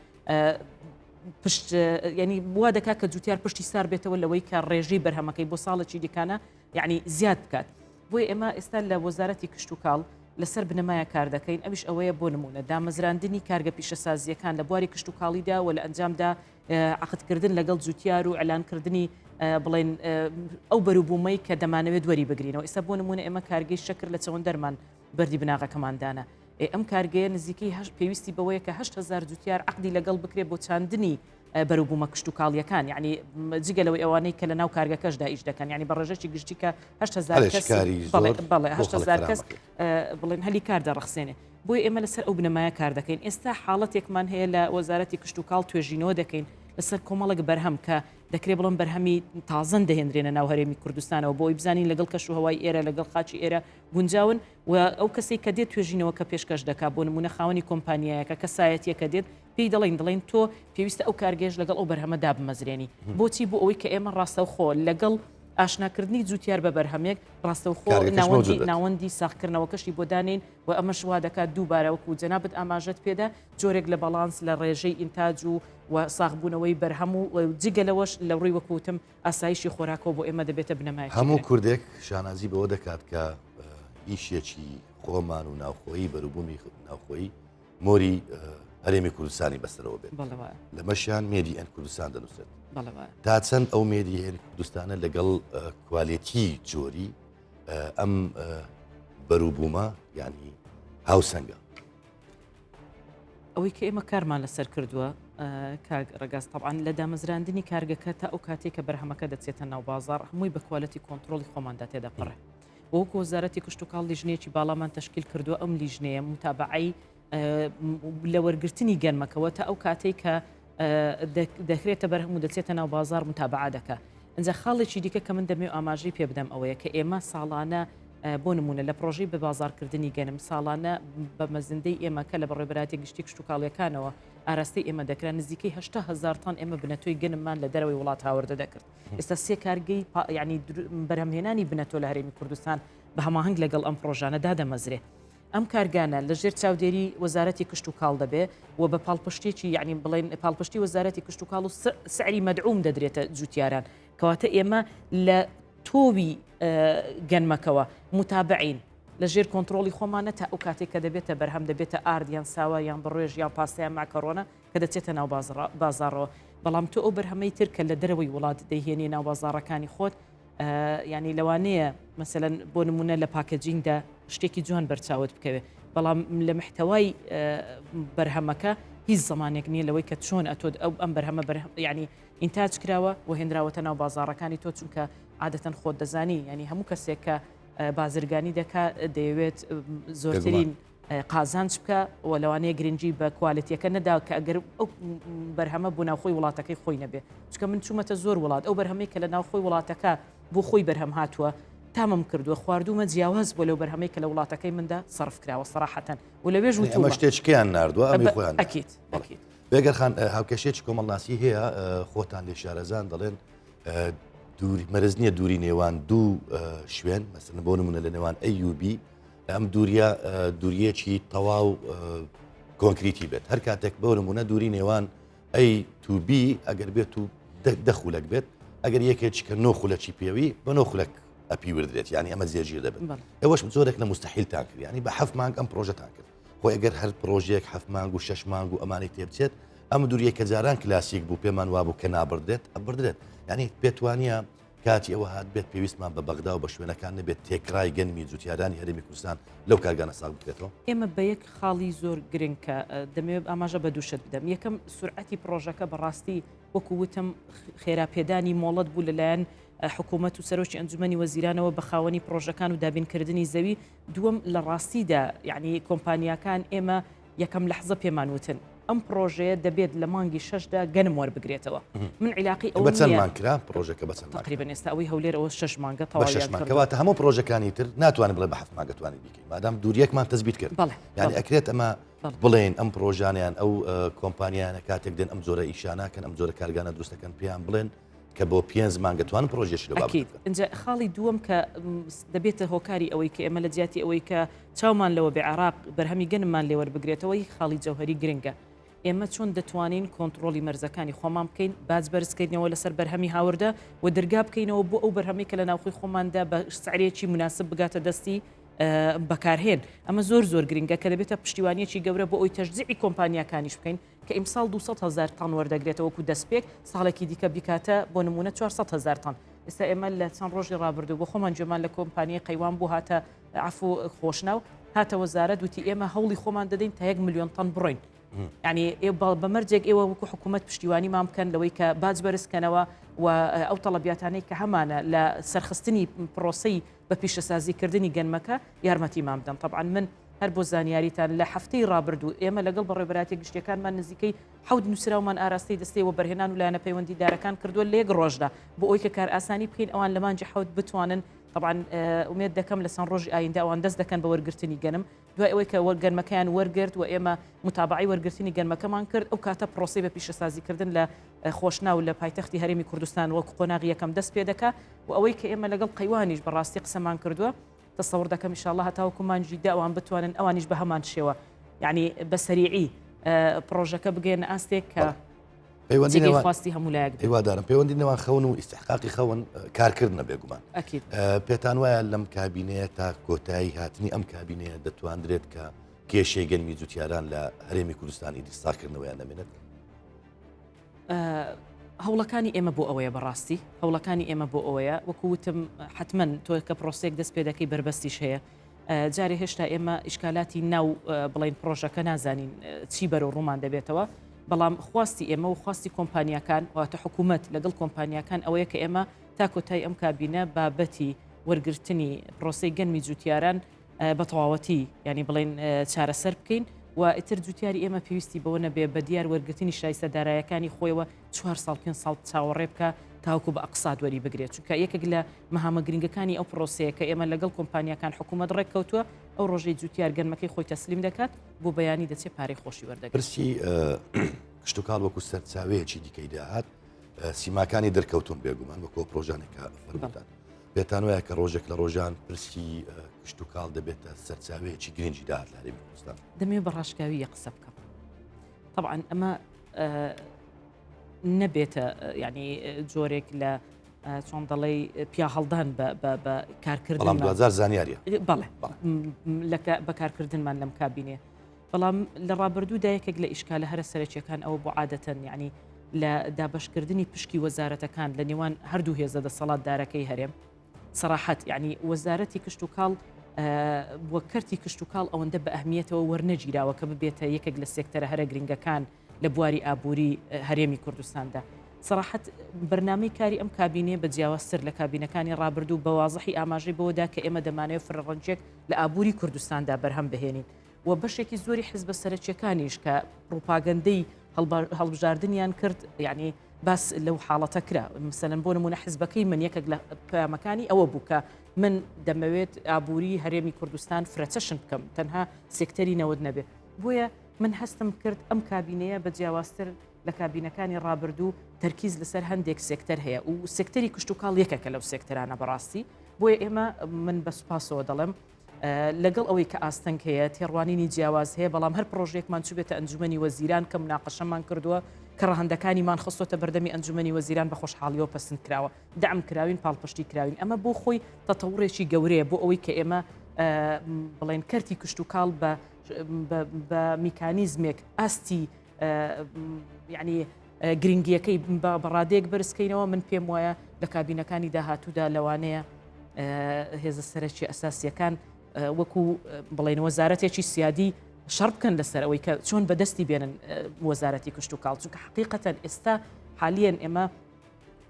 پشت ینی وا دەکات کە جوتیار پشتی سار بێتەوە لەوەی کە ڕێژەی بەرهەمەکەی بۆ ساڵێکی دیکانە یعنی زیاد بکات بۆیە ئێمە ئێستا لە وەزارەتی کشتوکاڵ لەسەر بنەمایە کار دەکەین ئەویش ئەوەیە بۆ نمونە دامەزراندنی کارگە پیشەسازیەکان لە بواری کشتوکاڵیدا و لە ئەنجامدا عقدکردن لەگەڵ جوتیار و ئەلانکردنی بڵێن ئەو بەروبوومەی کە دەمانەوێت وەری بگرینەوە ئێستا بۆ نمونە ئێمە کارگەی شەکر لە چەوەندەرمان بەردی بناغەکەمان دانا. ئێ ئەم کارگەیە نزیکەی هەشت پێویستی بەوەیە کە 8000 جوتیار عەقدی لەگەڵ بکرێت بۆ چاندنی بەروبوومە کشتوکاڵیەکان یعنی جگە لەوەی ئەوانەی کە لە ناو کارگەکەشدا ئیش دەکەن یعنی بە ڕێژەی گشتی کە 8000 کەس بەڵێ بەڵێ 8000 کەس بڵێن هەلی کار دەڕەخسێنێ بۆیە ئێمە لەسەر ئەو بنەمایە کار دەکەین ئێستا حاڵەتێکمان هەیە لە وەزارەتی کشتوکاڵ توێژینەوە دەکەین لەسەر کۆمەڵێک بەرهەم کە دەکرێت بڵێم بەرهەمی تازەن دەهێنرێنە ناو هەرێمی کوردستانەوە بۆ ئەوەی بزانین لەگەڵ کەشوهەوای ئێرە لەگەڵ خاکی ئێرە گونجاون و ئەو کەسەی کە دێت توێژینەوەکە پێشکەش دەکات بۆ نموونە خاوەنی کۆمپانیایەکە کەسایەتیەکە دێت پێی دەڵێین دەڵێین تۆ پێویستە ئەو کارگەیەش لەگەڵ ئەو بەرهەمە دابمەزرێنی بۆچی بۆ ئەوەی کە ئێمە ڕاستەوخۆ لەگەڵ. ئاشناکردنی جوتیار بە بەرهەمێک ڕاستەوخۆ
کارگەکەش
ناوەندی
مەوجود بێت.
ناوەندی ساغکردنەوەکەشی بۆ دانێین و ئەمەش وا دەکات دووبارە وەکو جەنابت ئاماژەت پێدا جۆرێک لە باڵانس لە ڕێژەی ئینتاج و و ساغبوونەوەی بەرهەم و جگە لەوەش لە ڕووی وەکو وتم ئاسایشی خۆراکەوە بۆ ئێمە دەبێتە بنەمایەکی
هەموو
گرنگ.
کوردێک شانازی بەوە دەکات کە ئیشێکی خۆمان و ناوخۆیی بەروبوومی ناوخۆیی مۆری هەرێمی کوردستانی بەسەرەوە بێت.
بەڵێ وایە.
لەمەشیان made in کوردستان دەنووسرێت.
بەڵێ وایە.
تا چەند ئەو made in کوردستانە لەگەڵ quality جۆری ئەم بەروبوومە یانی هاوسەنگە؟
ئەوەی کە ئێمە کارمان لەسەر کردووە کاک ڕەگاز تەبعەن لە دامەزراندنی کارگەکە تا ئەو کاتێک کە بەرهەمەکە دەچێتە ناو بازاڕ هەمووی بە quality control ی خۆماندا تێدەپەڕێ. وەکو وەزارەتی کشتوکاڵ لیژنەیەکی باڵامان تەشکیل کردووە ئەم لیژنەیە متابعەی لە وەرگرتنی گەنمەکەوە تا ئەو کاتێک کە دەکرێتە بەرهەم و دەچێتە ناو بازار متابعە دەکا ئەجا خاڵێکی دیکە کە من دەمێ ئاماژەی پێ بدەم ئەوەیە کە ئێمە ساڵانە بۆ نمونە لە پرۆژەی بە بازارکردنی گەنم ساڵانە بە مەزندەی ئێمە کە لە بەڕێبەراتی گشتی کشتتوکاڵیەکانەوە ئاراستەی ئێمە دەکرا نزیکەی هزار تەن ئێمە بنەتۆی گەنممان لە دەرەوەی وڵات هاوردە دەکرد ئێستا سێ کارگەی یعنی بەرهەمهێنانی بنەتۆ لە هەرێمی کوردستان بە هەماهەنگ لەگەڵ ئەم پرۆژانە دادەمەزرێ. ئەم کارگانە لە ژێر چاودێری وەزارەتی کشتوکاڵ دەبێ و بە پاڵپشتێکی یعنی بڵێن پاڵپشتی وەزارەتی کشتوکاڵ و سعری مەدعوم دەدرێتە جوتیاران کەواتە ئێمە لە تۆوی گەنمەکەوە متابعین لە ژێر کۆنترۆڵی خۆمانە تا ئەو کاتێک کە دەبێتە بەرهەم دەبێتە ئارد یان ساوا یان بڕێژ یان پاستە یان ماکەرۆنە کە دەچێتە ناو بازاڕەوە بەڵام تۆ ئەو بەرهەمەی تر کە لە دەرەوەی وڵات دەیهێنی ناو بازاڕەکانی خۆت ینی لەوانەیە مەسەلەن بۆ نمونە لە packaging دا شتێکی جوان بەرچاوت بکەوێت بەڵام لە محتەوای بەرهەمەکە هیچ زمانێک نییە لەوەی کە چۆن ئەتۆ ئەو ئەم بەرهەمە ینی ئینتاج کراوە و هێنراوەتە ناو بازاڕەکانی تۆ چونکە عادەتەن خۆت دەزانی ینی هەموو کەسێک کە بازرگانی دەکا دەیەوێت زۆرترین قازانج بکە و لەوانەیە گرنگی بە quality یەکە نەدا کە ئەگەر ئەو بەرهەمە بۆ ناوخۆی وڵاتەکەی خۆی نەبێ چکە من چوومەتە زۆر وڵات ئەو بەرهەمەی کە لە ناوخۆی وڵاتەکە بۆ خۆی بەرهەم هاتووە تامم کردووە خواردومە جیاواز بۆ لەو بەرهەمەی کە لە وڵاتەکەی مندا سەرف کراوە سەراحەتەن و لەوێش
ئەمە شتێکیان ناردووە ئەمەی خۆیان
ئەکید ئەکید.
بێگەر خان هاوکێشەیەکی کۆمەڵناسی هەیە خۆتان لێ شارەزان دەڵێن دووری مەرز نییە دووری نێوان دوو شوێن مەسەلەن بۆ نمونە لە نێوان A و B ئەم دووریە دووریەکی تەواو کۆنکریتی بێت هەر کاتێک بۆ نمونە دووری نێوان A to B ئەگەر بێت و دە خولەک بێت ئەگەر یەکێک کە نۆ خولەکی پێوی بە نۆ خولەک ئەپیوردرێت یعنی ئەمە جێگیر دەبێت ئێوەش جۆرێک لە مستحیلتان کرد ینی بە هەفت مانگ ئەم پرۆژەتان کرد خۆی ئەگەر هەر پرۆژەیەک هەفت مانگ و شەش مانگ و ئەمانەی تێبچێت ئەم دووریە کە جاران کلاسیک بوو پێمان وابوو کە نابڕدرێت ئەبڕدرێت یعنی پێتوانە کاتی ئەوە هات بێت پێویستمان بە بەغدا و بە شوێنەکان نەبێت تێکڕای گەنمی جوتیارانی هەرێمی کوردستان لەو کارگانە ساغ بکرێتەوە؟
ئێمە بە یەک خاڵی زۆر گرنگ کە دەمەوێت ئاماژە بە دوو شت بدەم، یەکەم سورعەتی پڕۆژەکە بەڕاستی وەکو وتم خێرا پێدانی مۆڵەت بوو لەلایەن حکوومەت و سەرۆکی ئەنجومەنی وەزیرانەوە بە خاوەنی پڕۆژەکان و دابینکردنی زەوی، دووەم لە ڕاستیدا یعنی کۆمپانیاکان ئێمە یەکەم لەحزە پێمان وتن ئەم پڕۆژەیە دەبێت لە مانگی شەشدا گەنم وەربگرێتەوە من عیلاقی ئەوە
بە چەند مانگ کرا پڕۆژەکە بە چەند مانگ
تقریبا ئێستا ئەوەی هەولێر ئەوە شەش مانگە
تەواویان بە شەش مانگ کەواتە هەموو پڕۆژەکانی تر ناتوانین بڵێ بە حەفت مانگە توانین بیکەین مادام دووریەکمان تەزبیت کرد
بەڵێ
یعنی ئەکرێت ئەمە بڵێن ئەم پڕۆژانیان ئەو کۆمپانیانە کاتێک دێن ئەم جۆرە ئیشاناکەن ئەم جۆرە کارگانە دروستەکەن پێیان بڵێن کە بۆ پێنج مانگە توان پرۆژێکی لەو بابەتە
ئەکید.
بکەن.
ئینجا خاڵی دووەم کە دەبێتە هۆکاری ئەوەی کە ئێمە لە جیاتی ئەوەی کە چاومان لەوە بێ عێراق بەرهەمی گەنممان لێ وەربگرێتەوە یەک خاڵی جەوهەری گرنگە ئێمە چۆن دەتوانین کۆنتڕۆڵی مەرزەکانی خۆمان بکەین باج بەرزکردنەوە لەسەر بەرهەمی هاوردە و دەرگا بکەینەوە بۆ ئەو بەرهەمەی کە لە ناوخۆی خۆماندا بە سعرێکی مناسب بگاتە دەستی بەکارهێن ئەمە زۆر زۆر گرنگە کە دەبێتە پشتیوانیەکی گەورە بۆ ئەوی تەشجیعی کۆمپانیاکانیش بکەین کە ئیمساڵ 200 هەزار تەن وەردەگرێتەوە وەکو دەستپێک، ساڵێکی دیکە بیکاتە بۆ نموونە 400 هەزار تەن. ئێستا ئێمە لە چەند ڕۆژی ڕابردوو بۆ خۆمان گوێمان لە کۆمپانیای قەیوان بوو هاتە عەفو خۆشناو هاتە وەزارەت وتی ئێمە هەوڵی خۆمان دەدەین تا یەک ملیۆن تەن بڕۆین. یعنی بە مەرجێک ئێوە وەکو حکوومەت پشتیوانیمان بکەن لەوەی کە باج بەرزکەنەوە و ئەو تەڵەبیاتانەی کە هەمانە لە سەرخستنی پرۆسەی بە پیشەسازیکردنی گەنمەکە یارمەتیمان بدەن. تەبعەن من هەر بۆ زانیاریتان لە هەفتەی ڕابردوو ئێمە لەگەڵ بەڕێوەبەرایەتیە گشتیەکانمان نزیکەی حەوت نووسراومان ئاراستەی دەستەی وەبەرهێنان و لایەنە پەیوەندیدارەکان کردووە لە یەک ڕۆژدا بۆ ئەوەی کە کارئاسانی بکەین ئەوان لە مانگی حەوت بتوانن تەبعەن ئومێد دەکەم لە چەند ڕۆژی ئایندە ئەوان دەست دەکەن بە وەرگرتنی گەنم دوای ئەوەی کە گەنمەکەیان وەرگرت و ئێمە متابعی وەرگرتنی گەنمەکەمان کرد ئەو کاتە پرۆسی بە پیشەسازیکردن لە خۆشناو لە پایتەختی هەرێمی کوردستان وەک قۆناغی یەکەم دەست پێ دەکا و ئەوەی کە ئێمە لەگەڵ قەیوانیش بەڕاستی قسەمان کردووە تەسەور دەکەم ئیشاڵڵا هەتاوەکو مانگی دە ئەوان بتوانن ئەوانیش بە هەمان شێوە یعنی بە سەریعی پڕۆژەکە بگەێنە ئاستێک کە
پەیوەندی نێوان
خواستی هەموو لایەک بێت.
هیوادارم پەیوەندی نێوان خەون و ئیستحقاقی خەون کارکردنە بێگومان
ئەکید.
پێتان وایە لەم کابینەیە تا کۆتایی هاتنی ئەم کابینەیە دەتواندرێت کە کێشەی گەنمی جوتیاران لە هەرێمی کوردستان ئیدی ساکردنەوەیان نەمێنێت؟
هەوڵەکانی ئێمە بۆ ئەوەیە بەڕاستی هەوڵەکانی ئێمە بۆ ئەوەیە وەکو وتم حتمما تۆ کە پرۆسێک دەست پێ دەکەی بەربەستیش هەیە جارێ هێشتا ئێمە ئیشکالاتی ناو بڵین پرۆژەکە نازانین چی بەرەو ڕوومان دەبێتەوە بەڵام خواستی ئێمە و خواستی کۆمپانیاکان واتە حکوومەت لەگەڵ کۆمپانیاکان ئەوەیە کە ئێمە تا کۆتای ئەم کابینە بابەتی وەرگرتنی پرۆسی گەنمی جوتیاران بە تەواوەتی یانی بڵێن چارەسەر بکەین و ئیتر جوتیاری ئێمە پێویستی بەوە نەبێ بە دیار وەرگرتنی شایستە دارایەکانی خۆیەوە چوار ساڵ پێنج ساڵ چاوەڕێ بکە تاوەکو بە ئەقساد وەری بگرێت چونکە یەکێک لە مەهامە گرنگەکانی ئەو پرۆسەیە کە ئێمە لەگەڵ کۆمپانیاکان حکوومەت ڕێککەوتووە ئەو ڕۆژەی جوتیار گەنمەکەی خۆی تەسلیم دەکات بۆ بەیانی دەچێت پارەی خۆشی وەردەگرێت.
پرسی کشتوکاڵ وەکو سەرچاوەیەکی دیکەی داهات سیماکانی دەرکەوتون بێگومان وەکو پرۆژانێک کە فەرمووتان. پێتان وایە کە ڕۆژێک لە ڕۆژان پرسی کشتوکاڵ دەبێتە سەرچاوەیەکی گرنگی داهات لە هەرێمی کوردستان؟
دەمەوێت بە ڕاشکاوییە قسە بکەم. تەبعەن ئەمە نەبێتە یعنی جۆرێک لە چۆن دەڵێی پیاهەڵدان بە کارکردن
بەڵام دوجار زانیاریە
بەڵێ بە کارکردنمان لەم کابینێ بەڵام لە ڕابردوودا یەکێک لە ئیشکالە هەرە سەرەکیەکان ئەوە بۆ عادەتەن یعنی لە دابەشکردنی پشکی وەزارەتەکان لە نێوان هەردوو هێزە دەسەڵاتدارەکەی هەرێم سەراحەت یعنی وەزارەتی کشتوکاڵ بۆ کەرتی کشتوکاڵ ئەوەندە بە ئەهمیەتەوە وەرنەگیراوە کە ببێتە یەکێک لە سێکتەرە هەرە گرنگەکان لە بواری ئابووری هەرێمی کوردستاندا. سەراحەت بەرنامەی کاری ئەم کابینەیە بە جیاوازتر لە کابینەکانی ڕابردوو بە وازحی ئاماژەی بەوەدا کە ئێمە دەمانەوێت فرەڕەنگێک لە ئابووری کوردستاندا بەرهەم بهێنین و بەشێکی زۆری حزبە سەرەکیەکانیش کە پڕوپاگەندەی هەڵبژاردنیان کرد یعنی باس لەو حاڵەتە کرا مثلەن بۆ نمونە حزبەکەی من یەکێک لە پەیامەکانی ئەوە بوو کە من دەمەوێت ئابووری هەرێمی کوردستان فرەچەشن بکەم تەنها سێکتەری نەوت نەبێ بۆیە من هەستم کرد ئەم کابینەیە بە جیاوازتر لە کابینەکانی ڕابردوو تەرکیز لەسەر هەندێک سێکتەر هەیە و سێکتەری کشتوکاڵ یەکێکە لەو سێکتەرانە بەڕاستی بۆیە ئێمە من بە سوپاسەوە دەڵێم لەگەڵ ئەوەی کە ئاستەنگ هەیە تێڕوانینی جیاواز هەیە بەڵام هەر پرۆژێکمان چوبێتە ئەنجومەنی وەزیران کە مناقەشەمان کردووە کە ڕەهەندەکانیمان خستۆتە بەردەمی ئەنجومەنی وەزیران بە خۆشحاڵیەوە پەسند کراوە دەعم کراوین پاڵپشتی کراوین ئەمە بۆ خۆی تەتەوڕێکی گەورەیە بۆ ئەوەی کە ئێمە بڵێن کەرتی کشتوکاڵ بە بە میکانیزمێک ئاستی یعنی گرنگیەکەی بە ڕادەیەک بەرزکەینەوە من پێم وایە لە کابینەکانی داهاتوودا لەوانەیە هێزە سەرەکی ئەساسیەکان وەکو بڵێن وەزارەتێکی سیادی شەڕ بکەن لەسەر ئەوەی کە چۆن بەدەستی بێنن وەزارەتی کشت و کاڵ چونکە حقیقەتەن ئێستا حالیەن ئێمە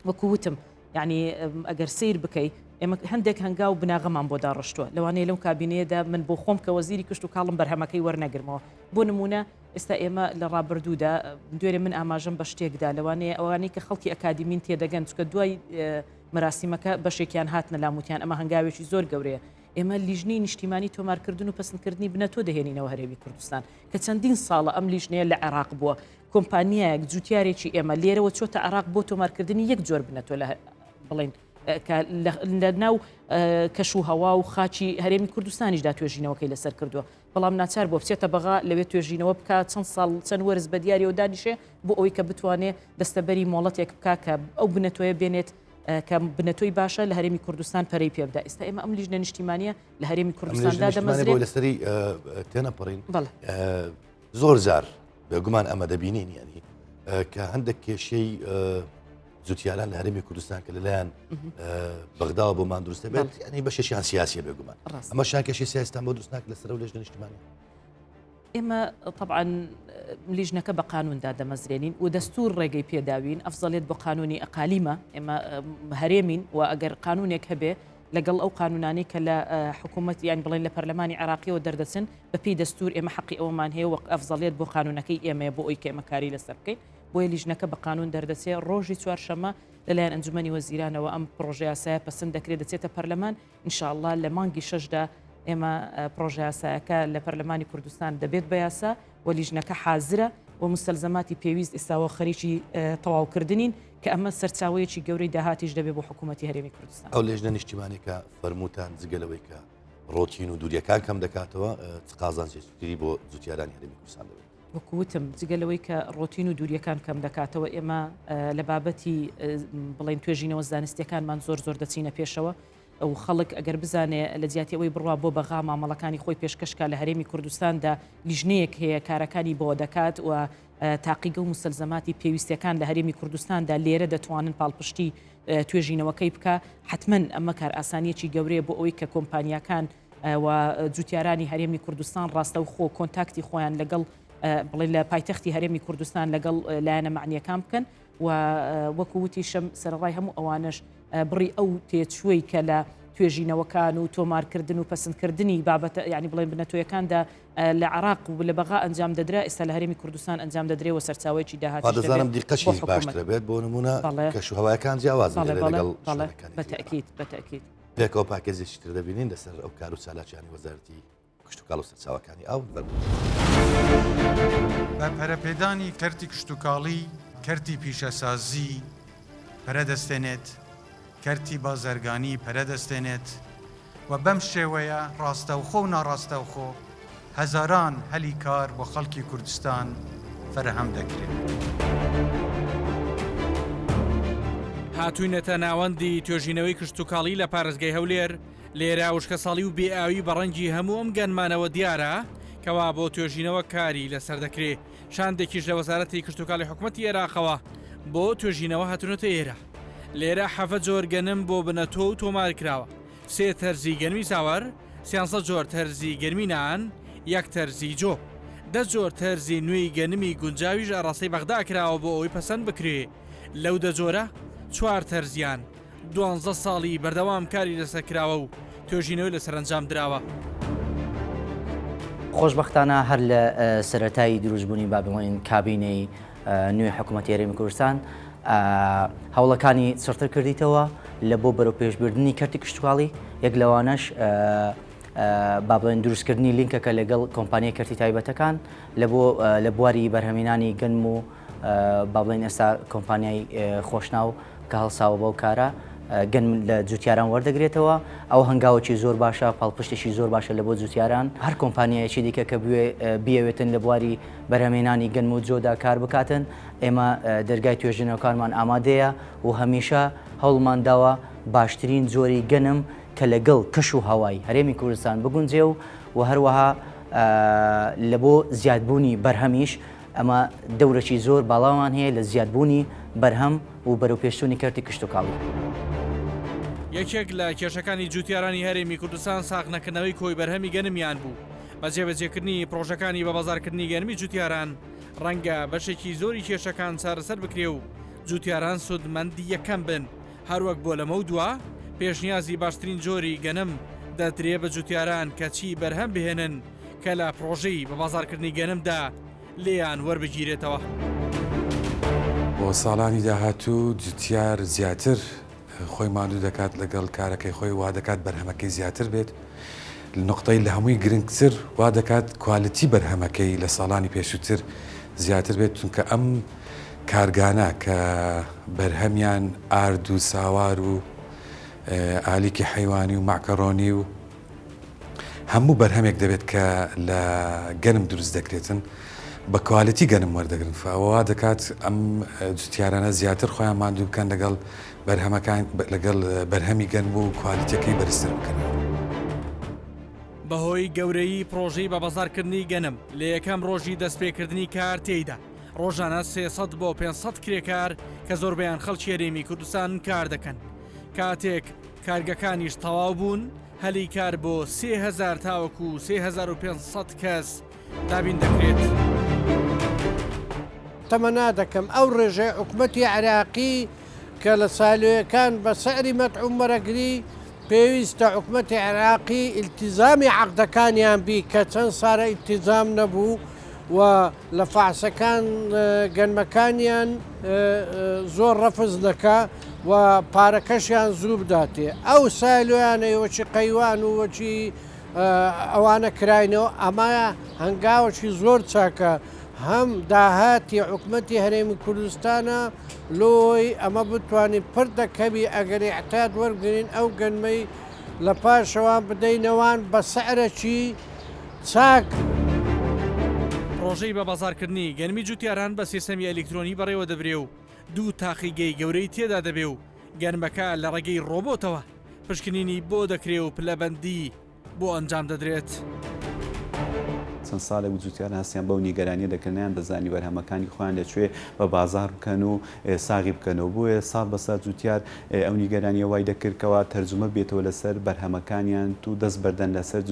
وەکو وتم یعنی ئەگەر سیر بکەی ئێمە هەندێک هەنگاو بناغەمان بۆ داڕشتووە لەوانەیە لەو کابینەیەدا من بۆ خۆم کە وەزیری کشت و کاڵم بەرهەمەکەی وەرنەگرمەوە بۆ نمونە ئێستا ئێمە لە ڕابردوودا دوێرێ من ئاماژەم بە شتێکدا لەوانەیە ئەوانەی کە خەڵکی ئەکادیمین تێدەگەن چکە دوای مەراسیمەکە بەشێکیان هاتنە لاموتیان ئەمە هەنگاوێکی زۆر گەورەیە ئێمە لیژنەی نیشتیمانی تۆمارکردن و پەسندکردنی بنەتۆ دەهێنینەوە هەرێمی کوردستان کە چەندین ساڵە ئەم لیژنەیە لە عێراق بووە کۆمپانیایەک جوتیارێکی ئێمە لێرەوە چۆتە عێراق بۆ تۆمارکردنی یەک جۆر بنەتۆ لە بڵین کە لە ناو کەش و هەوا و خاچی هەرێمی کوردستانیشدا توێژینەوەکەی لەسەر کردووە بەڵام ناچار بۆ بچێتە بەغا لەوێ توێژینەوە بکە چەند ساڵ چەند وەرز بە دیاریەوە دانیشێ بۆ ئەوەی کە بتوانێ دەستەبەری مۆڵەتێک بکە کە ئەو بنەتۆیە بێنێت کە بنەتۆی باشە لە هەرێمی کوردستان پەرەی پێبدا ئێستا ئێمە ئەم لیژنە نیشتیمانیە لە هەرێمی کوردستاندا دەمەزرێت
لەسەری تێنەپەڕین زۆر جار بێگومان ئەمە دەبینین یعنی کە هەندێک کێشەی جوتیاران لە هەرێمی کوردستان کە لەلایەن بەغداوە بۆمان دروستە بێت ینی بەشێکیان سیاسیە بێگومان ئەمە شان کێشی سیاستان بۆ دروست ناکە لەسەر و لێژنە نیشتمانی
ئێمە طبعا لیژنەکە بە قانوندا دەمەزرێنین و دەستور ڕێگەی پێداوین ئەفزەلێت بۆ قانونی ئەقالیمە ئێمە هەرێمین و ئەگەر قانونێک هەبێ لەگەڵ ئەو قانونانەی کە لە حکوومەت یان بڵێن لە پەرلەمانی عێراقیەوە دەردەچن بەپێی دەستور ئێمە حەقی ئەوەمان هەیە وەک ئەفزەڵیەت بۆ قانونەکەی ئێمەیە بۆ ئەوی کە ئێمە کاری لەسەر بکەین بۆیە لیژنەکە بە قانون دەردەچێ ڕۆژی چوارشەممە. لەلایەن ئەنجومەنی وەزیرانەوە ئەم پڕۆژەیاسایە پەسند دەکرێت دەچێتە پەرلەمان، ان شاء اللە لە مانگی شەشدا ئێمە پڕۆژەیاسایەکە لە پەرلەمانی کوردستان دەبێت بە یاسا و لیژنەکە حازرە و موستەلزەماتی پێویست ئێستاوە خەریکی تەواوکردنین کە ئەمە سەرچاوەیەکی گەورەی داهاتیش دەبێت بۆ حکوومەتی هەرێمی کوردستان.
ئەو لێژنە نیشتیمانیە کە فەرمووتان جگە لەوەی کە ڕۆتین و دووریەکان کەم دەکاتەوە چ قازانجێکی تری بۆ جوتیارانی هەرێمی کوردستان دەبێت؟
وەکو وتم جگە لەوەی کە ڕۆتین و دووریەکان کەم دەکاتەوە ئێمە لە بابەتی بڵێن توێژینەوە زانستیەکانمان زۆر زۆر دەچینە پێشەوە و خەڵک ئەگەر بزانێ لە جیاتی ئەوەی بڕوا بۆ بەغا مامەڵەکانی خۆی پێشکەشکا لە هەرێمی کوردستاندا لیژنەیەک هەیە کارەکانی بۆ دەکات و تاقیگە و موستەلزەماتی پێویستەکان لە هەرێمی کوردستاندا لێرە دەتوانن پاڵپشتی توێژینەوەکەی بکە حتمما ئەمە کارئاسانیەکی گەورەیە بۆ ئەوەی کە کۆمپانیاکان و جوتیارانی هەرێمی کوردستان ڕاستەوخۆ کۆنتاکتی خۆیان لەگەڵ بڵێ لە پایتەختی هەرێمی کوردستان لەگەڵ لایەنە مەعنیەکان بکەن و وەکو وتیشم سەرەڕای هەموو ئەوانەش بڕی ئەو تێچووەی کە لە توێژینەوەکان و تۆمارکردن و پەسەندکردنی بابەتە یانی بڵێن بنەتۆیەکاندا لە عراق و لە بەغا ئەنجام دەدرا ئێستا لە هەرێمی کوردستان ئەنجام دەدرێ و سەرچاوەیەکی داهاتیش
دەبێت دەزانم دیقەشی باشترە بێت بۆ نمونە کەشوهەوایەکان جیاوازن لەگەڵ
بەتەکیت بەتەکیت
پێکەوە پاکێجێکی تر دەبینین لەسەر ئەو کار و چالاکیانی وەزارەتی کشتوکاڵ و سەرچاوەکانی ئاو.
بە پەرەپێدانی کەرتی کشتوکاڵی، کەرتی پیشەسازی پەرە دەستێنێت، کەرتی بازرگانی پەرە دەستێنێت و بەم شێوەیە ڕاستەوخۆ و ناڕاستەوخۆ هەزاران هەلی کار بۆ خەڵکی کوردستان فەرەهەم دەکرێت.
هاتووینەتە ناوەندی توێژینەوەی کشتوکاڵی لە پارێزگای هەولێر، لێرە وشکەساڵی و بێ ئاوی بە ڕەنگی هەموو ئەم گەنمانەوە دیارە، کەوا بۆ توێژینەوە کاری لەسەر دەکرێ، شاندێکیش لە وەزارەتی کشتوکاڵی حکومەتی ئێراقەوە بۆ توێژینەوە هاتوونەتە ئێرە. لێرە حەڤە جۆر گەنم بۆ بنەتۆو تۆمار کراوە، سێ تەرزی گەنمی ساوەر، سیانزە جۆر تەرزی گەنمی نان، یەک تەرزی جۆ. دە جۆر تەرزی نوێی گەنمی گونجاویش ئاڕاستەی بەغدا کراوە بۆ ئەوەی پەسەند بکرێ. لەو دە جۆرە، چوار تەرزیان دوانزە ساڵی بەردەوام کاری لەسەر کراوە و توێژینەوەی لەسەر ئەنجام دراوە.
خۆشبەختانە هەر لە سەرەتای دروستبوونی با بڵێین کابینەی نوێی حکوومەتی هەرێمی کوردستان هەوڵەکانی چڕتر کردیتەوە لە بۆ بەرەوپێشبردنی کەرتی کشتوکاڵی یەک لەوانەش با بڵێن دروستکردنی لینکەکە لەگەڵ کۆمپانیای کەرتی تایبەتەکان لە بۆ لە بواری بەرهەمینانی گەنم و با بڵێن ئێستا کۆمپانیای خۆشناو کە هەڵساوە بەو کارە گەنم لە جوتیاران وەردەگرێتەوە ئەو هەنگاوەکی زۆر باشە پاڵپشتێکی زۆر باشە لە بۆ جوتیاران هەر کۆمپانیایەکی دیکە کە بوێ بیەوێتن لە بواری بەرهەمێنانی گەنم و جۆدا کار بکاتن ئێمە دەرگای توێژینەوەکانمان ئامادەیە و هەمیشە هەوڵمان داوە باشترین جۆری گەنم کە لەگەڵ کەش و هەوای هەرێمی کوردستان بگونجێ و و هەروەها لە بۆ زیادبوونی بەرهەمیش ئەمە دەورەکی زۆر باڵامان هەیە لە زیادبوونی بەرهەم و بەرەوپێشچوونی کەرتی کشتوکاڵی.
یەکێک لە کێشەکانی جوتیارانی هەرێمی کوردستان ساغنەکردنەوەی کۆی بەرهەمی گەنمیان بوو، بە جێبەجێکردنی پڕۆژەکانی بەبازاڕکردنی گەنمی جوتیاران ڕەنگە بەشێکی زۆری کێشەکان چارەسەر بکرێ و جوتیاران سوودمەندی یەکەم بن، هەروەک بۆ لەمەودوا پێشنیازی باشترین جۆری گەنم دەدرێ بە جوتیاران کە چی بەرهەم بهێنن کە لە پڕۆژەی بەبازاڕکردنی گەنمدا لێیان وەربگیرێتەوە.
بۆ ساڵانی داهاتوو جوتیار زیاتر خۆی ماندوو دەکات لەگەڵ کارەکەی خۆی وا دەکات بەرهەمەکەی زیاتر بێت نوقتەی لە هەمووی گرنگتر وا دەکات کوالیتی بەرهەمەکەی لە ساڵانی پێشووتر زیاتر بێت چونکە ئەم کارگانە کە بەرهەمیان ئارد و ساوار و ئالیکی حەیوانی و مەعکەڕۆنی و هەموو بەرهەمێک دەبێت کە لە گەنم دروست دەکرێتن بە کوالیتی گەنم وەردەگرن ئەوە وا دەکات ئەم جوتیارانە زیاتر خۆیان ماندوو بکەن لەگەڵ بەرهەمەکان لەگەڵ بەرهەمی گەنم و کوالیتەکەی بەرزتر بکەنەوە.
بەهۆی گەورەیی پڕۆژەی بەبازاڕکردنی گەنم لە یەکەم ڕۆژی دەستپێکردنی کار تێیدا ڕۆژانە 300 بۆ 500 کرێکار کە زۆربەیان خەڵکی هەرێمی کوردستان کار دەکەن کاتێک کارگەکانیش تەواو بوون هەلی کار بۆ 3000 تاوەکو 3500 کەس دابین دەکرێت.
تەمەنا دەکەم ئەو ڕێژەی حکومەتی عێراقی کە لە سایلۆیەکان بە سعری مەدعوم وەرەگری، پێویستە حکومەتی عێراقی ئیلتیزامی عەقدەکانیان بی کە چەند سارە ئیلتیزام نەبوو و لە فەعسەکان گەنمەکانیان زۆر ڕەفز دەکا. و پارەکەشیان زوو بداتێ. ئەو سایلۆیانەی وەکی قەیوان و وەکی ئەوانە کراینەوە ئەمە هەنگاوەکی زۆر چاکە هەم داهاتی حکومەتی هەرێمی کوردستانە لۆی ئەمە بتوانین پر دەکەوی ئەگەر ئیعتاد وەرگرین ئەو گەنمەی لە پاشەوان بدەینەوان بە سعرەکی چاک.
پڕۆژەی بەبازاڕکردنی گەنمی جوتیاران بە سیستەمی ئەلیکترۆنی بەڕێوەدەبرێ و دوو تاقیگەی گەورەی تێدا دەبێ و گەنمەکە لە ڕێگەی ڕۆبۆتەوە پشکنینی بۆ دەکرێ و پلەبەندی بۆ ئەنجام دەدرێت.
چەند ساڵێک بوو جوتیاران هەستیان بەو نیگەرانیە دەکرد نەیاندەزانی بەرهەمەکانی خۆیان لە کوێ بە بازاڕ بکەن و ساغی بکەنەوە بۆیە ساڵ بە ساڵ جوتیار ئەو نیگەرانیە وای دەکرد کەوا تەرجومە بێتەوە لەسەر بەرهەمەکانیان و دەست بەردەن لەسەر